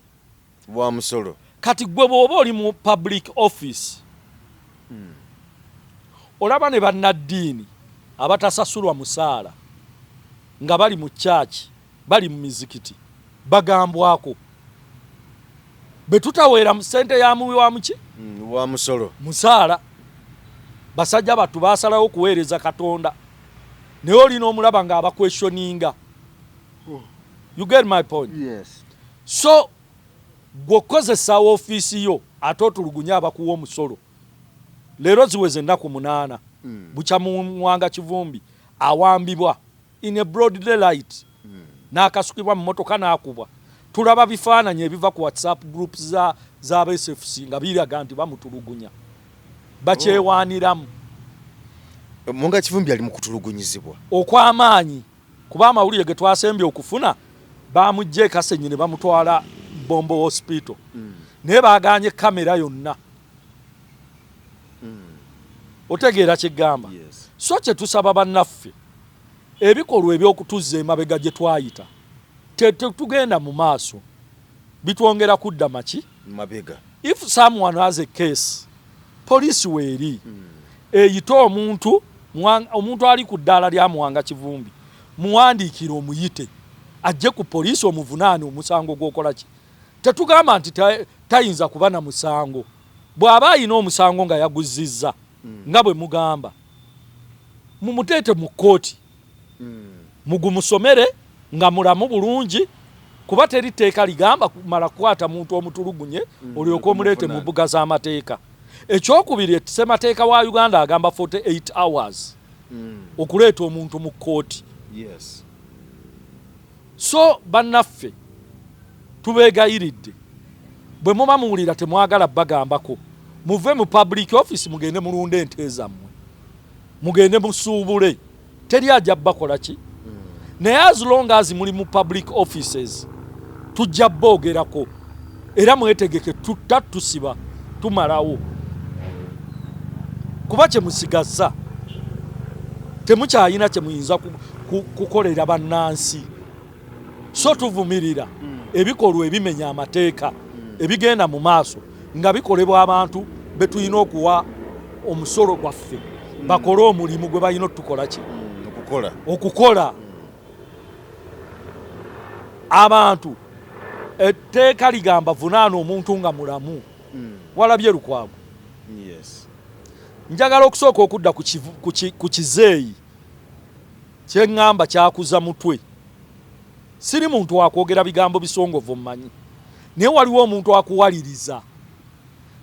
Wa musolo.
Kati gwe bw'oba oli mu public office, olaba ne bannaddiini abatasasulwa musaala nga bali mu kyaki, bali mu mizikiti, bagambwako bwe tutaweera mu ssente ya muwi wa muki?
Wa musolo.
Musaala. Basajja battu basalawo okuweereza Katonda, naye olina omulaba ng'abaquestioninga. You get my point?
Yes.
So gweokozesa ofiisi yo ate otulugunye abakuwa omusolo. Leero ziweze ennaku 8 bukya Muwanga Kivumbi awambibwa in a broad daylight, n'akasukibwa mu motoka n'akubwa. Tulaba bifaananyi ebiva ku WhatsApp groups za BSFC nga biraga nti bamutulugunya, bakyewaaniramu.
Muwanga Kivumbi ali mu kutulugunyizibwa
okw'amaanyi, kuba amawulire ge twasembye okufuna, bamugja e Kasenyi ne bamutwala Bombo Hospital, naye baganye kamera yonna. Otegeera kyegamba?
Yes.
So kyetusaba bannaffe, ebikolwa ebyokutuzza emabega gye twayita, tetugenda mu maaso, bitwongera kudda maki?
Mabega.
If someone has a case, poliisi weeri, eyite omuntu. Omuntu ali ku ddaala lya Muwanga Kivumbi, muwandiikire omuyite ajje ku poliisi omuvunaane omusango gw'okola ki. Tetugamba nti tayinza kuba na musango. Bw'aba ayina omusango nga yaguzizza nga bwe mugamba, mumuteete mu kkooti, mugumusomere nga mulamu bulungi, kuba teri tteeka ligamba kumala kukwata muntu omutulugunye olyoke omuleete mu mbuga z'amateeka. Ekyokubiri, ssemateeka wa Uganda agamba 48 hours okuleeta omuntu mu kkooti. So bannaffe, tubeegayiridde, bwe muba muwulira temwagala bagambako, muve mu public office, mugende mulunde ente zammwe, mugende musuubule, teri ajja bakola ki. Naye as long as muli mu public offices, tujja boogerako, era mwetegeke, tutta, tusiba, tumalawo, kuba kyemusigazza temukyayina kyemuyinza kukolera bannansi. So tuvumirira ebikolwa ebimenya amateeka ebigenda mu maaso nga bikolebwa abantu be tulina okuwa omusolo gwaffe bakole omulimu gwe balina otukola ki?
Okukola.
Okukola. Abantu, etteeka ligamba vunaana omuntu nga mulamu. Walabye Lukwago?
Yes.
Njagala okusooka okudda ku kizeeyi kyeŋŋamba kyakuza mutwe. Siri muntu wakwogera bigambo bisongovu mmanyi, naye waliwo omuntu akuwaliriza.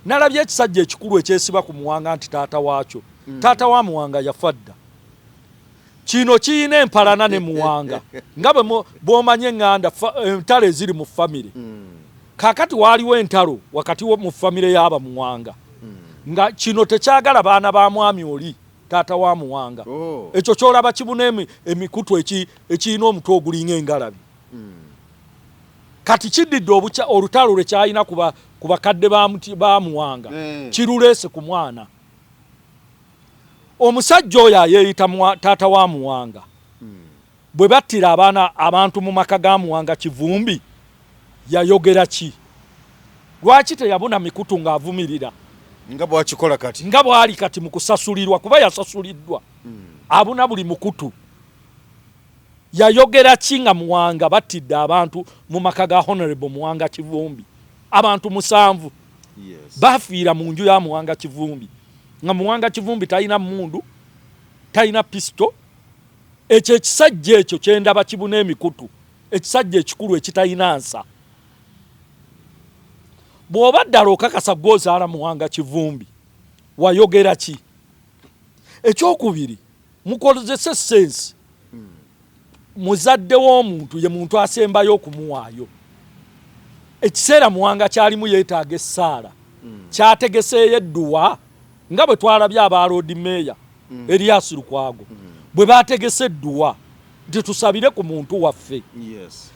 Nalabye ekisajja ekikulu ekyesiba ku Muwanga nti taata waakyo. Taata wa Muwanga yafa dda. Kino kiyina empalana ne Muwanga nga bw'omanyi eŋŋanda entalo eziri mu famire. Kaakati waaliwo entalo wakati mu famire y'aba Muwanga, nga kino tekyagala baana ba mwami oli taata wa Muwanga. Ekyo kyolaba kibuna emikutu ekirina omutwe ogulinga engalabi. Kati kiddidde olutalo lwe kyalina ku bakadde ba Muwanga, kiruleese ku mwana. Omusajja oyo ayeeyita taata wa Muwanga, bwe battira abaana abantu mu maka ga Muwanga Kivumbi, yayogera ki? Lwaki teyabuna mikutu ng'avumirira
nga bwakikola kati,
nga bw'ali kati mu kusasulirwa, kuba yasasuliddwa, abuna buli mukutu? Yayogera ki nga Muwanga battidde abantu mu maka ga Honorable Muwanga Kivumbi? Abantu 7 bafiira mu nju ya Muwanga Kivumbi, nga Muwanga Kivumbi talina mmundu, talina pisito. Ekyo ekisajja ekyo kyendaba kibuna emikutu, ekisajja ekikulu ekitalina nsa. Bw'oba ddala okakasa gw'ozaala Muwanga Kivumbi, wayogera ki? Ekyokubiri, mukozese sense. Muzadde w'omuntu ye muntu asembayo okumuwaayo. Ekiseera Muwanga kyalimu yeetaaga essaala, kyategeseeyo edduwa nga bwe twalabye aba Lord Mayor Erias Lukwago bwe bategese edduwa nti tusabire ku muntu waffe.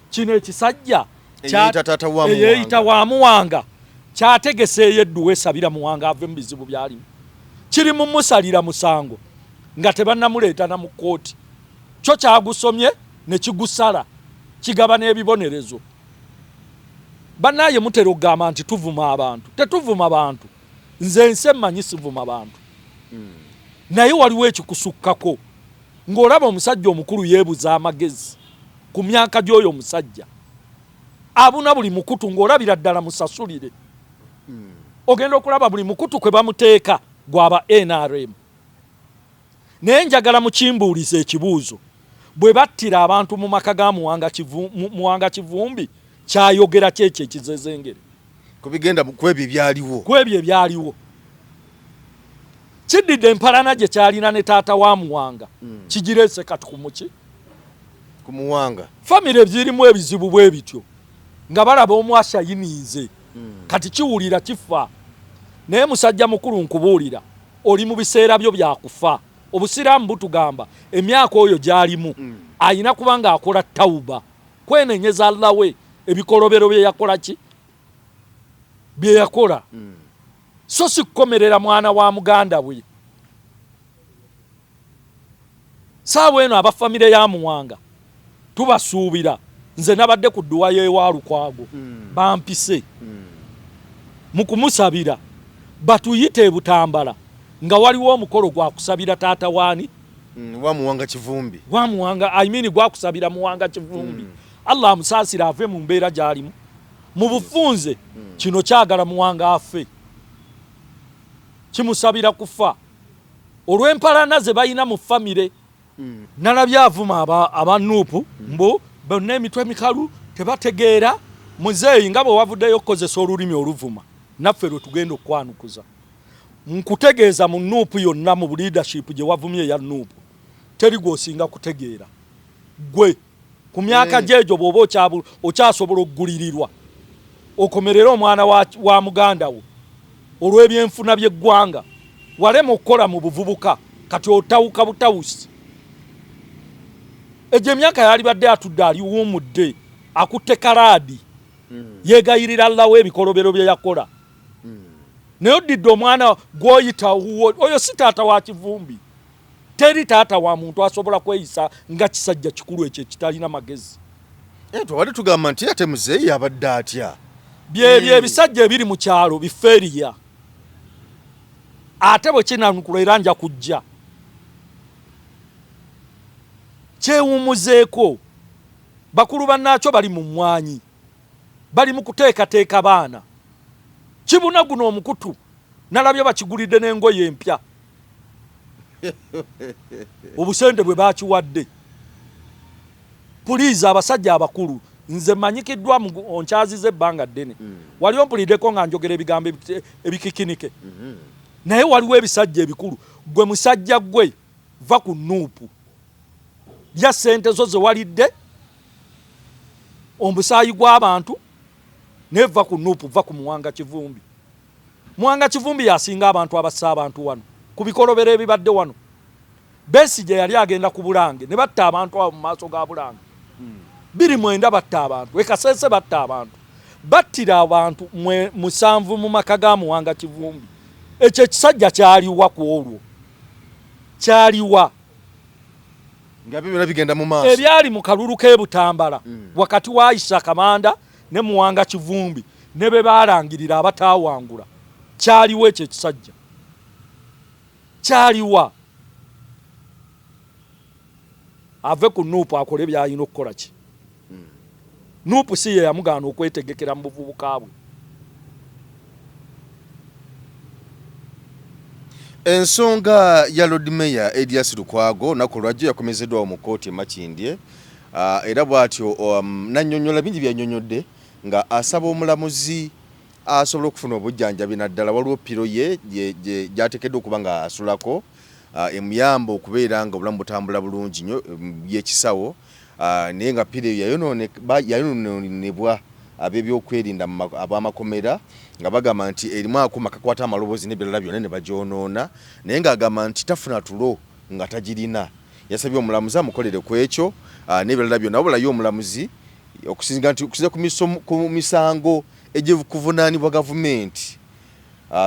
Kino ekisajja eyeeyita wa Muwanga kyategeseeyo edduwa esabira Muwanga ave mu bizibu byalimu. Kiri mu musalira musango nga tebannamuleeta na mu kkooti. Kyo kyagusomye ne kigusala, kigaba n'ebibonerezo. Bannaaye mutera okugamba nti tuvuma abantu. Tetuvuma bantu. Nze ensi emmanyi sivuma bantu. Naye waliwo ekikusukkako ng'olaba omusajja omukulu yeebuza amagezi ku myaka gy'oyo omusajja. Abuna buli mukutu ng'olabira ddala musasulire. Ogenda okulaba buli mukutu kwe bamuteeka gwaba NRM. Naye njagala mukimbuulize ekibuuzo, bwe battira abantu mu maka ga Muwanga Kivumbi, kyayogera ki ekyo ekizezengere?
Kubigenda ku ebyo ebyaliwo.
Ku ebyo ebyaliwo. Kiddidde empalana gye kyalina ne taata wa Muwanga, kigireese kati ku muki?
Ku Muwanga.
Famire zirimu ebizibu bwe bityo nga balaba omu ashayininze, kati kiwulira kifa. Naye musajja mukulu nkubuulira, oli mu biseera byo bya kufa. Obusiraamu butugamba emyaka oyo gy'alimu alina kuba ng'akola tawuba, kwenenyeza Allah we ebikolobero bye yakola ki bye yakola, so si kukomerera mwana wa muganda we. Saawa eno aba famire ya Muwanga tubasuubira. Nze nabadde ku dduwa y'ewa Lukwago, bampise mu kumusabira batuyite e Butambala nga waliwo omukolo gwa kusabira taata waani?
Wa Muwanga Kivumbi.
Wa Muwanga, I mean gwa kusabira Muwanga Kivumbi. Allah amusaasire ave mu mbeera gy'alimu. Mu bufunze kino kyagala Muwanga afe, kimusabira kufa olw'empalana ze balina mu famire. Nalabye avuma aba NUP mbu bonna emitwe mikalu tebategeera. Muzeeyi, nga bwe wavuddeyo okukozesa olulimi oluvuma, naffe lwe tugenda okukwanukuza. Nkutegeeza mu NUP yonna, mu leadership gye wavumye eya NUP, teri gw'osinga kutegeera gwe ku myaka gyegyo. Bw'oba okyasobola okugulirirwa okomerere omwana wa muganda wo olw'ebyenfuna by'eggwanga, walema okukola mu buvubuka, kati otawuka butawusi. Egyo emyaka yalibadde atudde aliwuumudde, akutte kalaadi, yeegayirira Allawo ebikolobero bye yakola. Naye oddidde omwana gw'oyita wuwo, oyo si taata wa Kivumbi. Teri taata wa muntu asobola kweyisa nga kisajja kikulu ekyo ekitalina magezi.
Twabadde tugamba nti ate muzeeyi abadde atya.
Byebyo ebisajja ebiri mu kyalo biferiya, ate bwe kinanukula era nja kujja kyewumuzeeko. Bakulu bannaakyo bali mu mmwanyi, bali mu kuteekateeka baana. Kibuna guno omukutu nalabye bakigulidde n'engoye empya, obusente bwe bakiwadde. Puliizi abasajja abakulu, nze manyikiddwa onkyaziza ebbanga ddene, wali ompuliddeko nga njogera ebigambo ebikikinike, naye waliwo ebisajja ebikulu. Gwe musajja gwe, va ku NUP, lya ssente zo ze walidde omusaayi gw'abantu, naye va ku NUP, va ku Muwanga Kivumbi. Muwanga Kivumbi yasinga abantu abassa abantu wano ku bikolobero ebibadde wano. Besigye yali agenda ku Bulange ne batta abantu abo mu maaso ga Bulange. 29 batta abantu, e Kasese batta abantu, battira abantu 7 mu maka ga Muwanga Kivumbi. Ekyo ekisajja kyaliwa ku olwo? Kyaliwa?
Nga byo byonna bigenda mu maaso.
Ebyali mu kalulu k'e Butambala wakati wa Aisha Kamanda ne Muwanga Kivumbi ne be baalangirira abataawangula, kyaliwa ekyo ekisajja? Kyaliwa? Ave ku NUP akole by'alina okukola ki? NUP si ye yamugaana okwetegekera mu buvubuka bwe.
Ensonga ya Lord Mayor Erias Lukwago olunaku olwajjo yakomezeddwawo mu kkooti e Makindye, era bw'atyo n'annyonnyola bingi by'annyonnyodde nga asaba omulamuzi asobola okufuna obujjanjabi, naddala waliwo piro ye gy'ateekeddwa okuba nga asulako emuyamba okubeera nga obulamu butambula bulungi nnyo y'ekisawo, naye nga piro eyo yayonoonebwa ab'ebyokwerinda ab'amakomera nga bagamba nti erimu akuuma kakwata amaloboozi n'ebirala byonna ne bagyonoona, naye ng'agamba nti tafuna tulo nga tagirina. Yasabye omulamuzi amukolere ku ekyo n'ebirala byonna, wabula ye omulamuzi okusinziira nti okusinziira ku misango egikuvunaanibwa gavumenti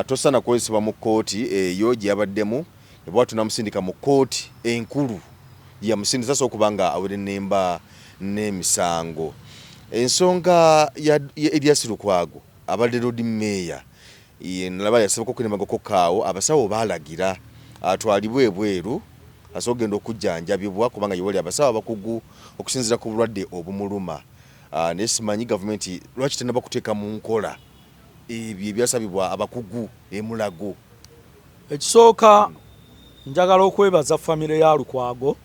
tosaana kukozesebwa mu kkooti eyo gye yabaddemu, bw'atyo n'amusindika mu kkooti enkulu gye yamusindise asobola okuba nga awerennemba n'emisango. Ensonga ya Erias Lukwago abadde Lord Mayor nalaba yasabako okunemagako kaawo, abasawo baalagira atwalibwe ebweru asobola okugenda okujjanjabibwa kubanga ye wali abasawo abakugu okusinziira ku bulwadde obumuluma. Naye simanyi gavumenti lwaki tennaba kuteeka mu nkola ebyo ebyasabibwa abakugu e Mulago.
Ekisooka njagala okwebaza famire ya Lukwago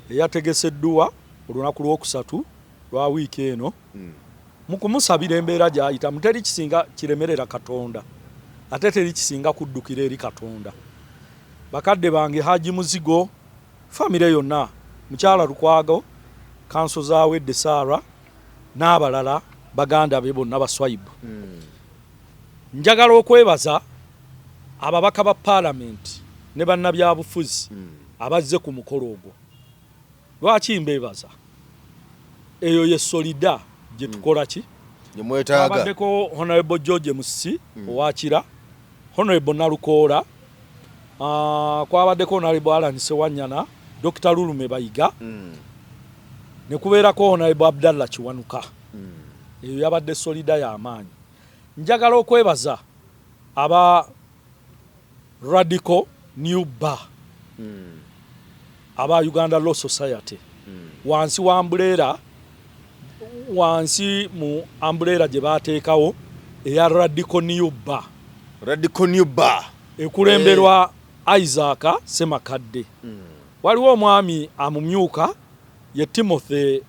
eyategese edduwa olunaku lwokusatu lwa wiiki eno mu kumusabira embeera gy'ayitamu. Teri kisinga kiremerera Katonda, ate teri kisinga kuddukira eri Katonda. Bakadde bange, Haji Muzigo, famire yonna, mukyala Lukwago, kanso Zawedde Sarah n'abalala, baganda be bonna baswaibu. Njagala okwebaza ababaka ba paalamenti ne bannabyabufuzi abazze ku mukolo ogwo. Lwaki mbeebaza? Eyo ye solida gye tukola ki? Abaddeko Honorable George Musisi owa Kira, Honorable Nalukoola, kwabaddeko Honorable Allan Ssewanyana, Dr. Lulume Bayiga, ne kubeerako Honorable Abdallah Kiwanuka. Eyo yabadde solida y'amaanyi. Njagala okwebaza aba Radical New Bar, aba Uganda Law Society, wansi wa umbrella, wansi mu umbrella gye baateekawo eya Radical New Bar.
Radical New Bar
ekulemberwa Isaac Ssemakadde. Waliwo omwami amumyuka ye Timothy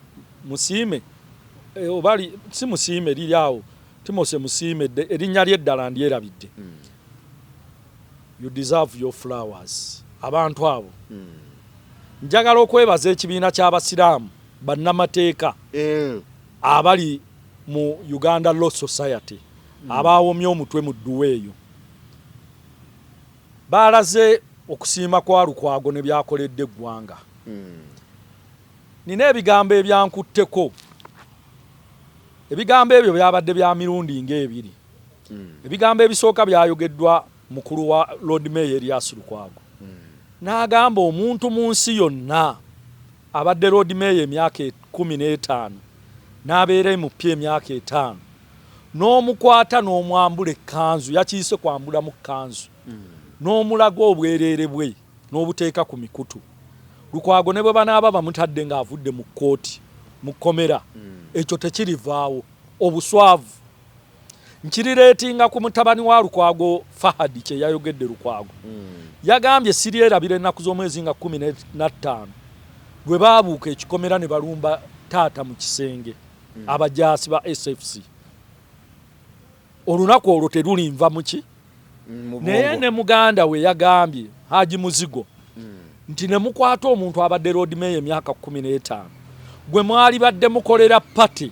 Musiime, oba si Musiime, liri awo Timothy Musiime, erinnya lye eddala ndyerabidde. You deserve your flowers, abantu abo. Njagala okwebaza ekibiina ky'Abasiraamu bannamateeka abali mu Uganda Law Society abaawomye omutwe mu dduwa eyo. Baalaze okusiima kwa Lukwago ne by'akoledde eggwanga. Nina ebigambo ebyankutteko. Ebigambo ebyo byabadde bya mirundi ng'ebiri. Ebigambo ebisooka byayogeddwa mukulu wa Lord Mayor Erias Lukwago. N'agamba omuntu mu nsi yonna abadde Lord Mayor emyaka 15 N'abeera MP emyaka 5, n'omukwata n'omwambula ekkanzu, yakiyise kwambulamu kkanzu, n'omulaga obwereere bwe n'obuteeka ku mikutu. Lukwago ne bwe banaaba bamutadde ng'avudde mu kkooti, mu kkomera, ekyo tekirivaawo. Obuswavu nkirireetinga ku mutabani wa Lukwago Fahadi kye yayogedde. Lukwago yagambye, siryerabira ennaku z'omwezi nga 15 lwe baabuuka ekikomera ne balumba taata mu kisenge, abajaasi ba SFC. Olunaku olwo terulinva muki. Naye ne muganda we yagambye, Haji Muzigo, nti ne mukwata omuntu abadde Lord Mayor emyaka 15, gwe mwali badde mukolera party,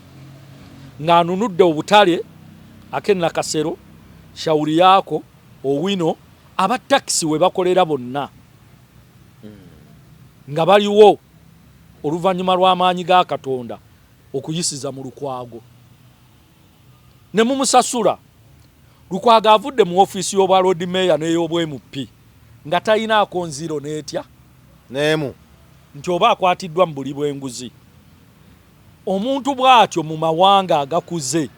ng'anunudde obutale ak'e Nakasero, Shauri Yako, Owino, aba takisi we bakolera bonna nga baliwo oluvannyuma lw'amaanyi ga Katonda okuyisiza mu Lukwago, ne mumusasula. Lukwago avudde mu ofiisi y'obwa Lord Mayor n'ey'obwa MP nga talinaako nziro n'etya
n'emu
nti oba akwatiddwa mu buli bw'enguzi. Omuntu bw'atyo mu mawanga agakuze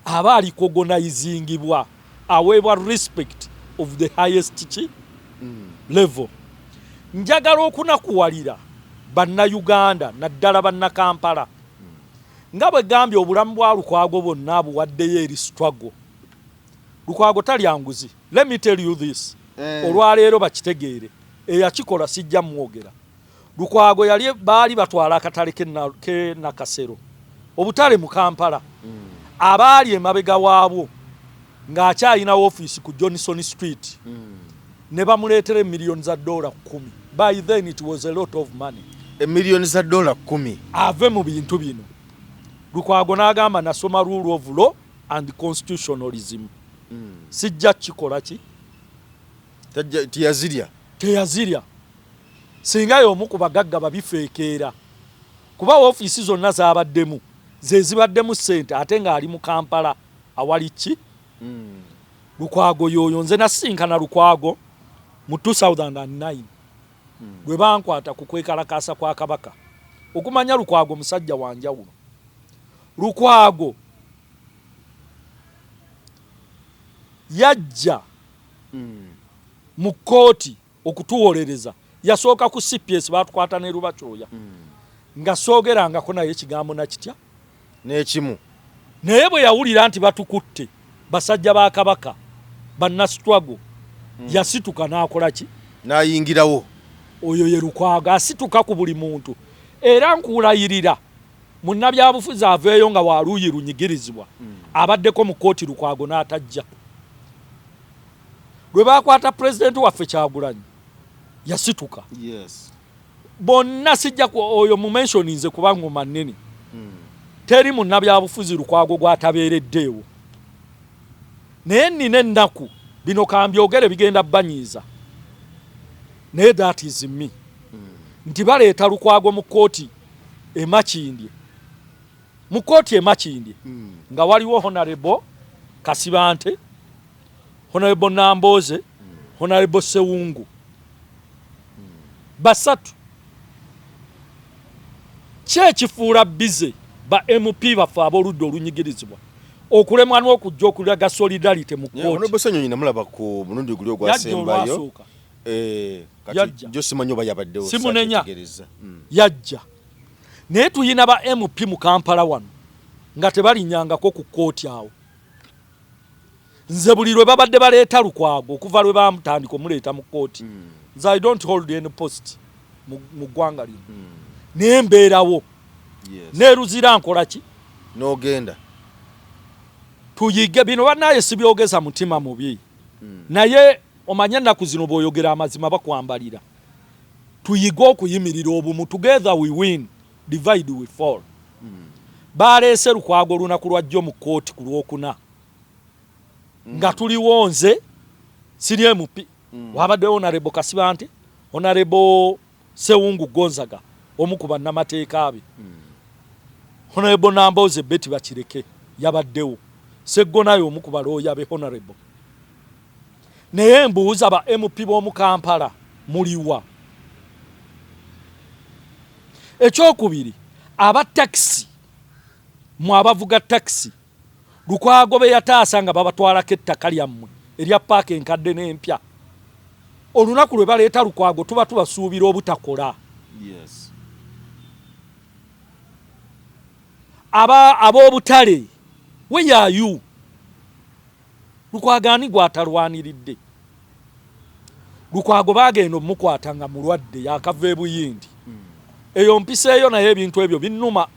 aba arecognisingibwa, aweebwa respect of the highest ki level. Njagala okunakuwalira Bannayuganda, naddala Bannakampala, nga bwe gambye, obulamu bwa Lukwago bwonna abuwaddeyo eri struggle. Lukwago talya nguzi. Let me tell you this. Olwaleero bakitegeere, eyakikola sijja mwogera. Lukwago yali baali batwala akatale ke Nakasero, obutale mu Kampala, abaali emabega waabwo ng'akyalina ofiisi ku Johnson Street, ne bamuleetera emiliyoni za dola 10. By then it was a lot of money.
Emiliyoni za dola 10.
Ave mu bintu bino. Lukwago n'agamba, nasoma rule of law and constitutionalism, sijja kikola ki.
Teyazirya.
Teyazirya. Singa y'omu ku bagagga babifeekeera, kuba ofiisi zonna zabaddemu ze zibaddemu ssente, ate ng'ali mu Kampala awali ki. Lukwago yoyo. Nze nasinkana Lukwago mu 2009 lwe bankwata ku kwekalakaasa kwa Kabaka. Okumanya Lukwago musajja wa njawulo. Lukwago yajja mu kkooti okutuwolereza. Yasooka ku CPS, batukwata ne Lubakyoya, nga soogerangako naye ekigambo nakitya
n'ekimu.
Naye bwe yawulira nti batukutte basajja ba Kabaka, bannastruggle, yasituka n'akola ki?
N'ayingirawo.
Oyo ye Lukwago, asituka ku buli muntu. Era nkulayirira, munnabyabufuzi aveeyo nga waluuyi lunyigirizibwa, abaddeko mu kkooti, Lukwago n'atajja. Lwe bakwata pulezidenti waffe Kyagulanyi, yasituka. Bonna sijja oyo mumentioninze kuba ngoma nnene. Teri munnabyabufuzi Lukwago gw'atabeereddeewo. Naye nnina ennaku, bino kambyogere, bigenda banyiiza, naye that is me, nti baleeta Lukwago mu kkooti emakindye, mu kkooti emakindye nga waliwo Honorable Kasibante, Honorable Namboze, Honorable Sewungu, basatu. Ki ekifuula bize ba MP baffe ab'oludda olunyigirizibwa okulemwa n'okujja okulaga solidarity mu kkooti?
Honorable Ssenyonyi namulaba ku mulundi guli
Yajja
ogwasembayo.
Olwasooka.
Kati
Yajja.
jo simanyi oba yabaddewo.
Simunenya.
Saakyetegereza.
Yajja, naye tuyina ba MP mu Kampala wano nga tebalinyangako ku kkooti awo. Nze buli lwe babadde baleeta Lukwago, okuva lwe bamutandika omuleeta mu kkooti, nze I don't hold any post mu ggwanga lino, naye mbeerawo. Neeruzira nkola ki?
N'ogenda.
Tuyige bino, bannaye. Sibyogeza mutima mubi, naye omanye ennaku zino bw'oyogera amazima bakwambalira. Tuyige okuyimirira obumu. Together we win, divide we fall. Baleese Lukwago olunaku lwajjo mu kkooti ku Lwokuna nga tuliwo. Nze siri MP, wabaddewo Honorable Kasibante, Honorable Sewungu Gonzaga, omu ku bannamateeka be, Honorable Namboze Betty Bakireke yabaddewo, Seggonayo omu ku balooya be, Honorable. Naye mbuuza, ba MP b'omu Kampala muliwa? Ekyokubiri, aba takisi. Mwe abavuga takisi, Lukwago be yataasa nga babatwalako ettaka lyammwe erya paaka enkadde n'empya, olunaku lwe baleeta Lukwago tuba tubasuubira obutakola.
Yes.
Aba ab'obutale, where are you? Lukwago ani gw'atalwaniridde? Lukwago baagenda omukwata nga mulwadde yakava e Buyindi. Eyo mpiseeyo, naye ebintu ebyo binnuma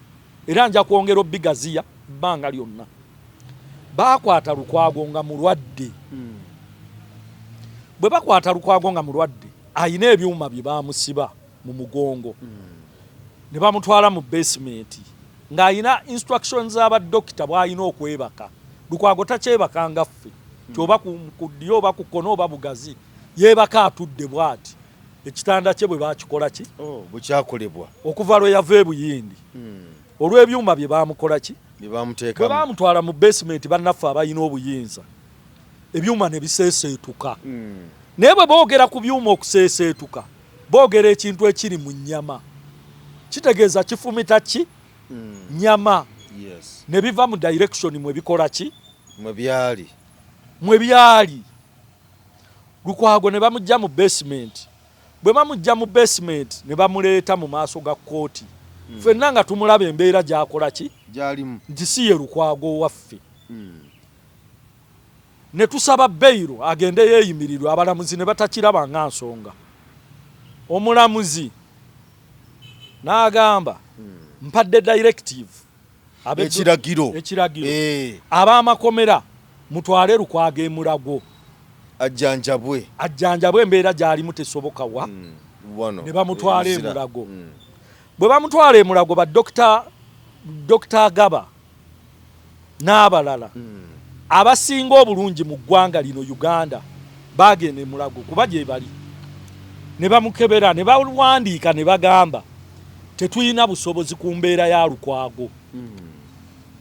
era nja kwongera obigaziya ebbanga lyonna. Baakwata Lukwago nga mulwadde. Bwe bakwata Lukwago nga mulwadde, ayina ebyuma bye baamusiba mu mugongo ne bamutwala mu basement ng'ayina instructions z'abadokita bw'alina okwebaka. Lukwago takyebaka nga ffe ti oba ku ddyo oba ku kkono oba bugazi, yeebaka atudde bw'ati. Ekitanda kye bwe bakikola ki?
Oh, bwe kyakolebwa.
Okuva lwe yava e Buyindi olw'ebyuma bye baamukola ki?
Bye
Bwe
bamuteekamu.
baamutwala mu basement, bannaffe abalina obuyinza, ebyuma ne biseeseetuka. Naye bwe boogera ku byuma okuseeseetuka, boogera ekintu ekiri mu nnyama, kitegeeza kifumita ki? Nyama. Ne biva mu direction mwe bikola ki?
Mwe byali.
Mwe byali. Lukwago ne bamujja mu basement. Bwe bamujja mu basement ne bamuleeta mu maaso ga kkooti, ffenna nga tumulaba embeera gy'akola ki?
Gyalimu.
Nti si ye Lukwago owaffe. Ne tusaba bail agende yeeyimirirwe, abalamuzi ne batakiraba nga nsonga. Omulamuzi n'agamba, mpadde directive,
Ekiragiro.
Ekiragiro. Ab'amakomera mutwale Lukwago e Mulago.
Ajjanjabwe.
Ajjanjabwe, embeera gy'alimu tesoboka wa
wano.
Ne bamutwala e
Luzira.
Mulago. Bwe bamutwala e Mulago, ba Dokita Agaba n'abalala abasinga obulungi mu ggwanga lino Uganda bagenda e Mulago kuba gye bali ne bamukebera ne bawandiika ne bagamba tetulina busobozi ku mbeera ya Lukwago,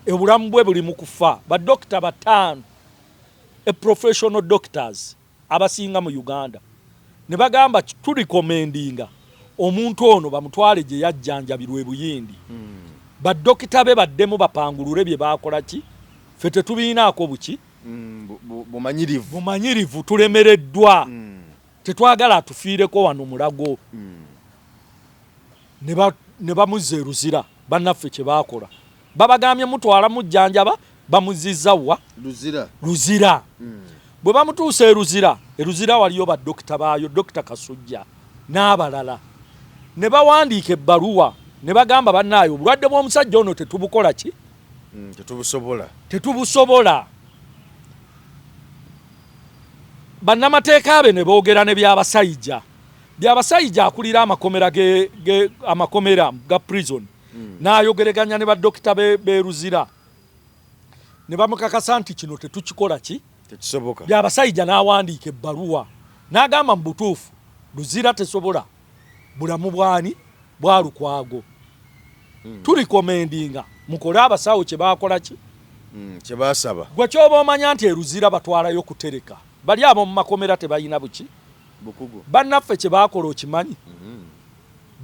obulamu bwe buli mu kufa. Badokita bataano, a professional doctors abasinga mu Uganda, ne bagamba turecommendinga omuntu ono bamutwale gye yajjanjabirwa e Buyindi, badokita be baddemu bapangulule bye bakola ki, ffe tetubiinaako buki.
Bumanyirivu.
Bumanyirivu, tulemereddwa, tetwagala atufiireko wano Mulago. Ne bamuzza e Luzira. Bannaffe kye baakola, babagambye mutwala mujjanjaba, bamuzizza wa?
Luzira.
Luzira. Bwe bamutuusa e Luzira, e Luzira waliyo badokita baayo, Dokita Kasujja n'abalala, ne bawandiika ebbaluwa ne bagamba bannaayo obulwadde bw'omusajja ono tetubukola ki?
Tetubusobola.
Tetubusobola. Bannamateeka be ne boogera ne Byabasayija. Byabasayija akulira amakomera amakomera ga prison, n'ayogereganya ne badokita be Luzira ne bamukakasa nti kino tetukikola ki?
Tekisoboka.
Byabasayija n'awandiika ebbaluwa n'agamba mu butuufu Luzira tesobola bulamu bwani? Bwa Lukwago. Turecommendinga mukole abasawo kye bakola ki?
Kye basaba.
Gwe kyoba omanya nti eruzira batwalayo kutereka bali ab'omu makomera tebalina buki?
Bukugu.
Bannaffe kye bakola okimanyi?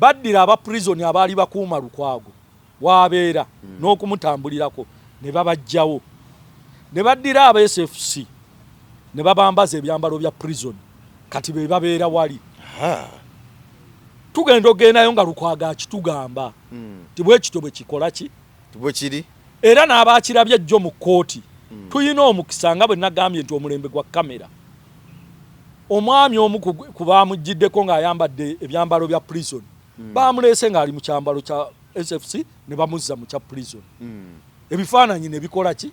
Baddira aba prison abaali bakuuma Lukwago wabeera n'okumutambulirako ne babajjawo, ne baddira aba SFC ne babambaza ebyambalo bya prison, kati be babeera wali. Tugenda ogendayo nga Lukwago akitugamba ti bwe kityo bwe kikola ki?
Bwe kiri.
Era n'abakirabye jjo mu kkooti, tulina omukisa nga bwe nagambye nti omulembe gwa kamera, omwami omu ku bamuggiddeko ng'ayambadde ebyambalo bya prison, bamuleese ng'ali mu kyambalo kya SFC ne bamuzza mu kya prison, ebifaananyi ne bikola ki?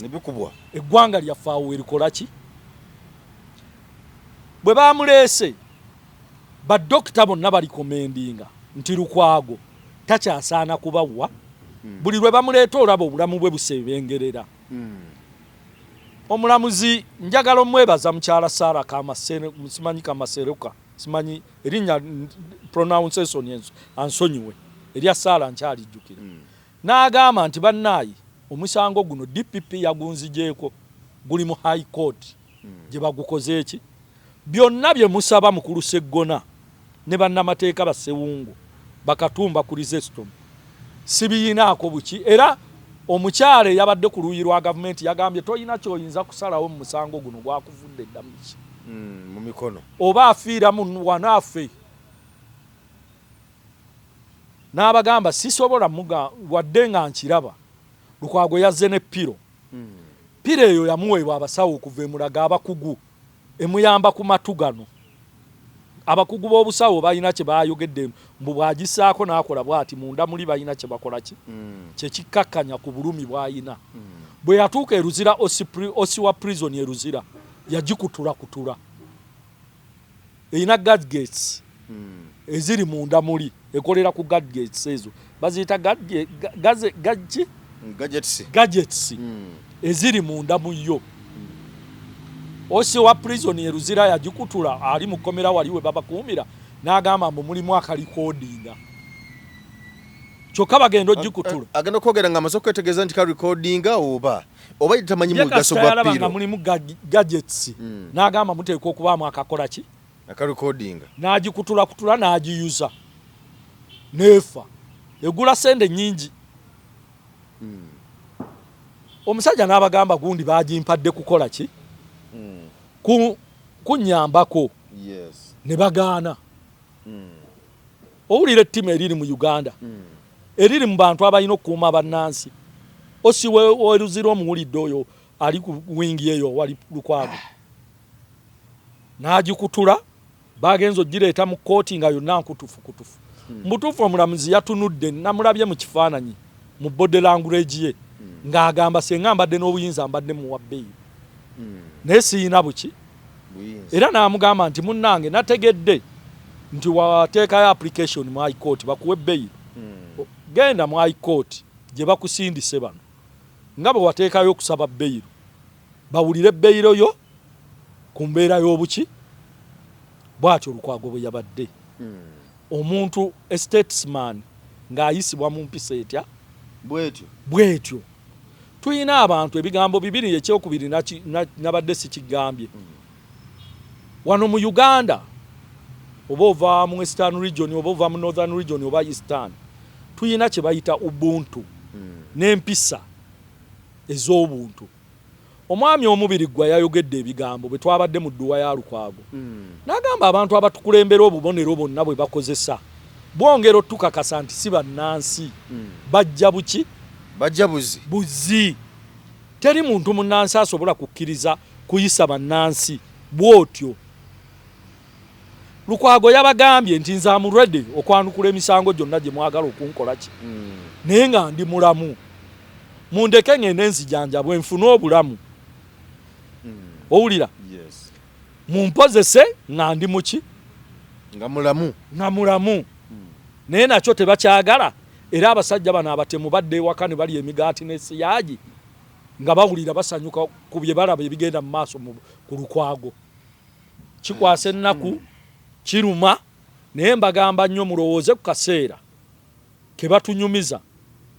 Ne bikubwa.
Eggwanga lyaffe awo werikola ki? Bwe bamuleese, badokita bonna barecommendinga nti Lukwago takyasaana kubawa. Buli lwe bamuleeta olaba obulamu bwe busebengerera. Omulamuzi njagala omwebaza, mukyala Sara Kamasere, simanyi Kamaseruka, simanyi erinnya pronunciation, ansonyiwe, erya Sara nkyalijjukira, n'agamba nti bannaayi omusango guno DPP yagunzigyeko, guli mu High Court gye bagukoze eki, byonna bye musaba mukulu Seggona ne bannamateeka Bassewungu, Bakatumba, Chrysostom. Sibiyinaako buki. Era omukyala eyabadde ku luuyi lwa gavumenti yagambye tolina kyoyinza kusalawo mu musango guno, gwakuvudde dda muki?
Mu mikono.
Oba afiira mu wanaafe. N'abagamba sisobola muga wadde nga nkiraba. Lukwago yazze ne pillow. Pillow eyo yamuweebwa abasawo okuva e Mulago abakugu, emuyamba ku matu gano. Abakugu b'obusawo balina kye bayogedde mbu bw'agissaako n'akola bw'ati munda muli balina kye bakola ki kye kikkakkanya ku bulumi bw'ayina. Bwe yatuuka e Luzira OC wa prison e Luzira yagikutulakutula. Erina gadgets eziri munda muli, ekolera ku gadgets ezo baziyita
gadgets,
gadgets eziri munda mu yo. OC wa prison e Luzira yagikutula ali mu kkomera wali we babakuumira n'agamba mbu mulimu akalikodinga, kyokka bagenda ogikutula.
Agenda okwogera nga amaze okwetegeeza nti karecordinga oba tamanyi
Ye
mugaso
kasita
gwa
yalaba nga
pillow.
mulimu gadgets n'agamba muteekwa okubaamu akakola ki?
Akarecordinga.
N'agikutulakutula n'agiyuza n'efa. Egula sente nnyingi. Omusajja n'abagamba gundi bagimpadde kukola ki? Kunnyambako. Ne bagaana. Owulira ettima eriri mu Uganda, eriri mu bantu abalina okukuuma bannansi. OC w'e Luzira omuwulidde oyo ali ku wingi eyo wali Lukwago n'agikutula, bagenza ogireeta mu kkooti nga yonna nkutufukutufu. Mubutuufu omulamuzi yatunudde, namulabye mu kifaananyi mu body language ye ng'agamba senga mbadde n'obuyinza mbadde muwa bbeeyi, naye siyina buki. Era n'amugamba nti munnange nategedde nti wateekayo application mu high court bakuwe bbeeyi, genda mu high court gye bakusindise bano nga bwe wateekayo okusaba bbeeyi, bawulire bbeeyiro yo ku mbeera y'obuki. Bw'atyo Lukwago bwe yabadde omuntu a statesman ng'ayisibwa mu mpisa etya?
Bwetyo.
Bwetyo. Tulina abantu ebigambo bibiri, ekyokubiri nabadde sikigambye. Wano mu Uganda oba ova mu Western Region oba ova mu Northern Region oba Eastern, tulina kye bayita ubuntu n'empisa ez'obuntu. Omwami omubiri gwa yayogedde ebigambo bwe twabadde mu dduwa ya Lukwago, n'agamba abantu abatukulembera obubonero bwonna bwe bakozesa bwongera otukakasa nti si bannansi, bajja buki?
Bajja buzi.
Buzi. Teri muntu munnansi asobola kukkiriza kuyisa bannansi bw'otyo. Lukwago yabagambye nti nze am ready okwanukula emisango gyonna gye mwagala okunkola ki, naye nga ndi mulamu, mundeke ngende nzijanjabwe nfune obulamu. Owulira?
Yes.
Mumpozese nga ndi muki?
Nga mulamu.
Nga mulamu. Naye nakyo tebakyagala. Era abasajja bano abatemu badda ewaka ne balya emigaati n'esiyaagi nga bawulira basanyuka ku bye balaba ebigenda mu maaso ku Lukwago. Kikwasa ennaku, kiruma, naye mbagamba nnyo mulowooze ku kaseera ke batunyumiza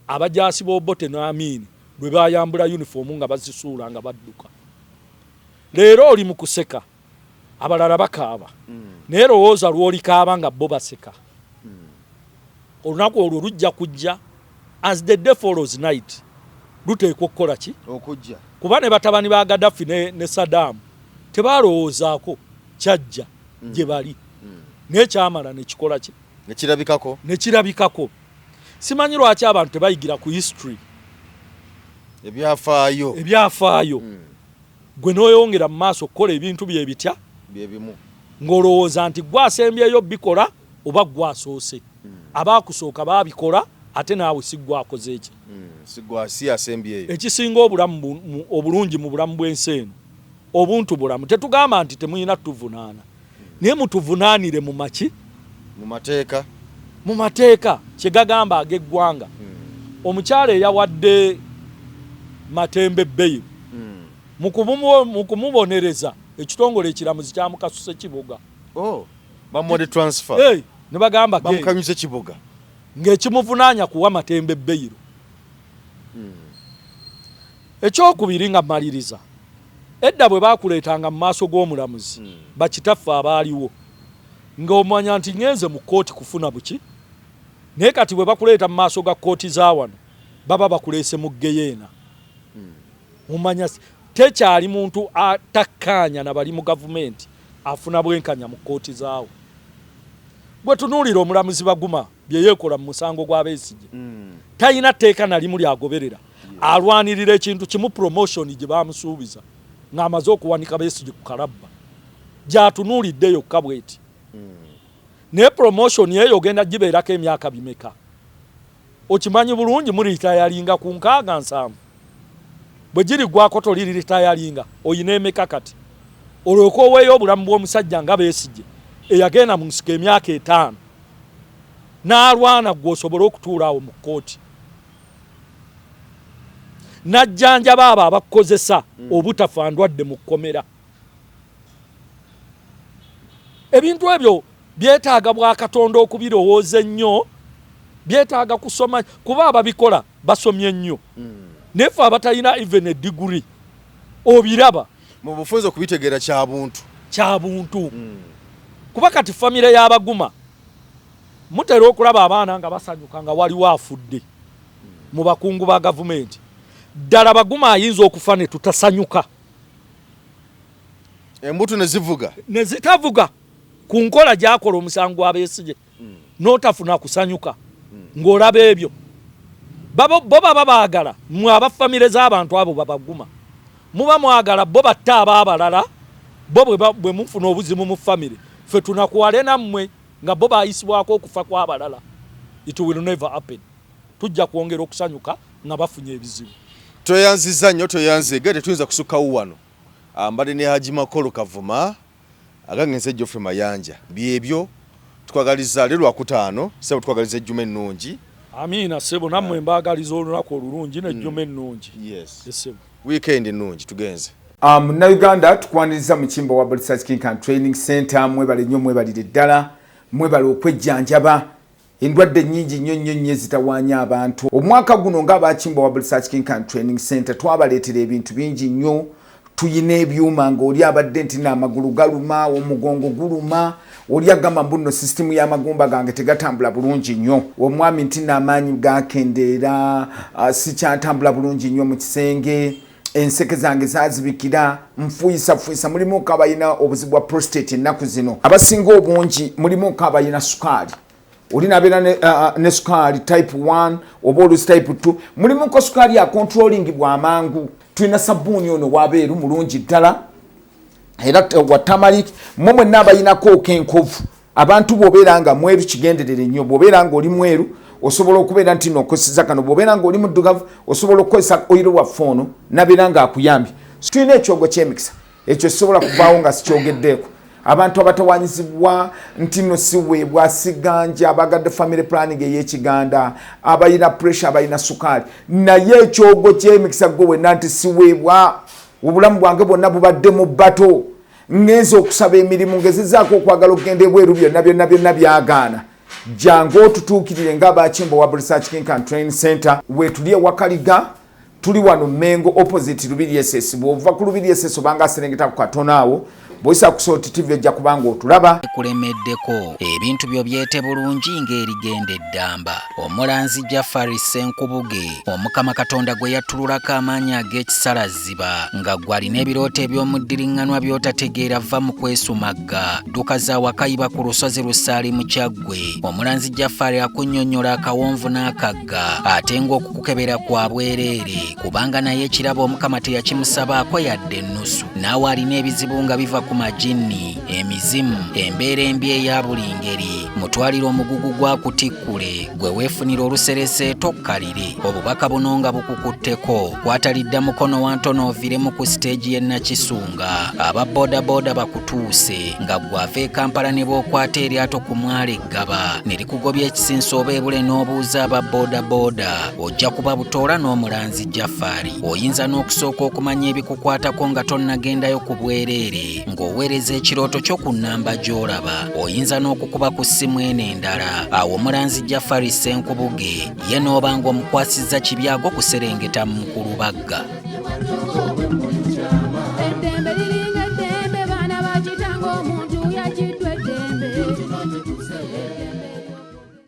abajaasi b'Obote n'Amini lwe bayambula yunifoomu nga bazisuula nga badduka. Leero oli mu kuseka, abalala bakaaba, naye lowooza lw'olikaaba nga bo baseka. Olunaku olwo lujja kujja, as the day follows night, luteekwa okukola ki?
Okujja.
Kuba ne batabani ba Gaddafi ne Saddam tebalowoozaako kyajja gye bali, naye kyamala ne kikola ki?
Nekirabikako.
Ne kirabikako. Simanyi lwaki abantu tebayigira ku history.
Ebyafaayo.
Ebyafaayo. Gwe n'oyongera mu maaso okukola ebintu bye bitya?
Byebimu.
Ng'olowooza nti gwe asembyeyo bikola oba gwe asoose. Abaakusooka baabikola ate naawe si gwe akoze eki?
Si gwe si asembyeyo.
Ekisinga obulamu obulungi mu bulamu bw'ensi eno, obuntu bulamu. Tetugamba nti temulina tuvunaana, naye mutuvunaanire mu maki?
Mu mateeka.
Mu mateeka kye gagamba ag'eggwanga. Omukyala eyawadde Matembe bail, mu kumubonereza ekitongole ekiramuzi kyamukasuse Kiboga.
Oh, bamuwadde transfer.
Hey, ne bagamba
bamukanyuze Kiboga.
Ng'ekimuvunaanya kuwa Matembe bail. Ekyokubiri nga mmaliriza, edda bwe baakuleetanga mu maaso g'omulamuzi, bakitaffe abaaliwo, ng'omanya nti ngenze mu kkooti kufuna buki? Naye kati bwe bakuleeta mu maaso ga kkooti za wano, baba bakuleese mu geyeena. Mumanya tekyali muntu atakkaanya na bali mu gavumenti afuna bwenkanya mu kkooti zaawo. Gwe tunuulira omulamuzi Baguma bye yeekola mu musango gwa Besigye. Talina tteeka na limu ly'agoberera. Alwanirira ekintu kimu, promotion gye baamusuubiza ng'amaze okuwanika Besigye ku kalabba, gy'atunuulidde yokka bw'eti. Naye promotion eyo ogenda gibeerako emyaka bimeka? Okimanyi bulungi muritayalinga ku 67, bwe girigwako toliritayalinga. Oyina emeka kati olwoka oweeyo obulamu bw'omusajja nga Besigye eyagenda mu nsiko emyaka 5 n'alwana gwe osobole okutuula awo mu kkooti, n'ajjanjaba abo abakukozesa obutafa ndwadde mu kkomera. Ebintu ebyo byetaaga bwakatonda okubirowooza ennyo, byetaaga kusoma, kuba ababikola basomye nnyo. Naye ffe abatalina even a degree obiraba
mu bufunze okubitegeera kya buntu.
Kya buntu. Kuba kati famire y'Abaguma, mutera okulaba abaana nga basanyuka nga waliwo afudde mu bakungu ba gavumenti. Ddala Baguma ayinza okufa ne tutasanyuka?
Embuto ne zivuga.
Ne zitavuga ku nkola gy'akola omusango gwa Besigye, n'otafuna kusanyuka ng'olaba ebyo. Bo baba baagala mmwe aba famire z'abantu abo babaguma, muba mwagala bo batte ab'abalala. Bo bwe mufuna obuzibu mu famire, ffe tunakuwale nammwe nga bo bayisibwako okufa kw'abalala. It will never happen. Tujja kwongera okusanyuka nga bafunye ebizibu.
Tweyanziza nnyo, tweyanzeege, tetuyinza kusukkawo wano. Mbadde ne Haji Makolo Kavuma, agange nze Geoffrey Mayanja. Byebyo tukwagaliza leero Lwakutaano, ssebo, tukwagaliza ejjuma ennungi.
Amiina ssebo, nammwe mbaagaliza olunaku olulungi n'ejjuma ennungi.
Yes.
Ssebo.
Weekend ennungi, tugenze.
Munnayuganda, tukwaniriza mu Kimbo wa Research Clinic and Training Center. Mwebale nnyo, mwebalire ddala, mwebale okwejjanjaba endwadde nnyingi nnyo nnyo nnyo ezitawaanya abantu. Omwaka guno ng'abakimba wa Research Clinic and Training Center twabaleetera ebintu bingi nnyo. Tuyina ebyuma ng'oli abadde nti n'amagulu galuma, omugongo guluma, oli agamba mbu nno sisitimu y'amagumba gange tegatambula bulungi nnyo, omwami nti n'amaanyi gakendeera, sikyatambula bulungi nnyo mu kisenge, enseke zange zazibikira, nfuyisafuuyisa. Mulimuko abalina obuzibu bwa prostate ennaku zino abasinga obungi, mulimuko abalina sukaali, oli nabeera ne sukaali type 1 oba olusi type 2, mulimuko sukaali acontrolling bwamangu. Tulina sabbuuni ono wabeeru mulungi ddala era wa turmeric. Mwe mwenna abayinako okenkovu, abantu bw'obeera nga mweru kigenderere nnyo. Bw'obeera nga oli mweru osobola okubeera nti nokozesa kano, bw'obeera nga oli muddugavu osobola okukozesa oyiro waffe ono nabeera nga akuyambye. Tulina ekyogo ky'emikisa, ekyo sisobola kuvaawo nga sikyogeddeeko. Abantu abatawanyizibwa nti no siweebwa, siganja, abagadde family planning ey'ekiganda, abalina pressure, abalina sukaali, naye ekyogo ky'emikisa gwe wenna nti siweebwa, obulamu bwange bwonna bubadde mu bato, ngenza okusaba emirimu, ngezezaako okwagala okugenda ebweru, byonna byonna byonna byagaana, jangu otutuukirire ng'abakimbo wa Research Clinic and Training Center. Weetuli ewakaliga, tuli wano Mengo, opposite Lubiri SS. Bw'ova ku Lubiri SS obanga aserengeta ku katono awo, bw'oyisa ku Salt TV ojja kubanga otulaba.
Kulemeddeko ebintu byo byete bulungi ng'erigenda eddamba. Omulanzi Jafari Ssenkubuge, Omukama Katonda gwe yattululako amaanyi ag'ekisalaziba, nga gwe alina ebirooto eby'omuddiriŋŋanwa by'otategeera, va mu kwesumagga, dduka za wakayiba ku lusozi Lusaali mu Kyaggwe. Omulanzi Jafari akunnyonnyola akawonvu n'akagga, ate ng'okukukebera kwa bwereere, kubanga naye ekirabo Omukama teyakimusabaako yadde ennusu. Naawe alina ebizibu nga biva ku majinni, emizimu, embeera embi eya buli ngeri, mutwalire omugugu gwa kutikkule, gwe weefunira oluserese tokkalire. Obubaka buno nga bukukutteko, kwatalidda mukono wa ntono oviremu ku siteegi y'e Nakisunga. Aba boodabooda bakutuuse nga gwe ava e Kampala ne bw'okwata eryato ku mwalo eggaba ne likugobya ekisinso oba ebule n'obuuza aba boodabooda, ojja kuba butoola n'omulanzi Jafari. Oyinza n'okusooka okumanya ebikukwatako nga tonnagendayo ku bwereere ng'oweereza ekirooto kyo ku nnamba gy'olaba. Oyinza n'okukuba ku ssimu eno endala. Awo omulanzi Jafari Ssenkubuge ye n'oba ng'omukwasizza kibyago kuserengeta mu Mukulubagga.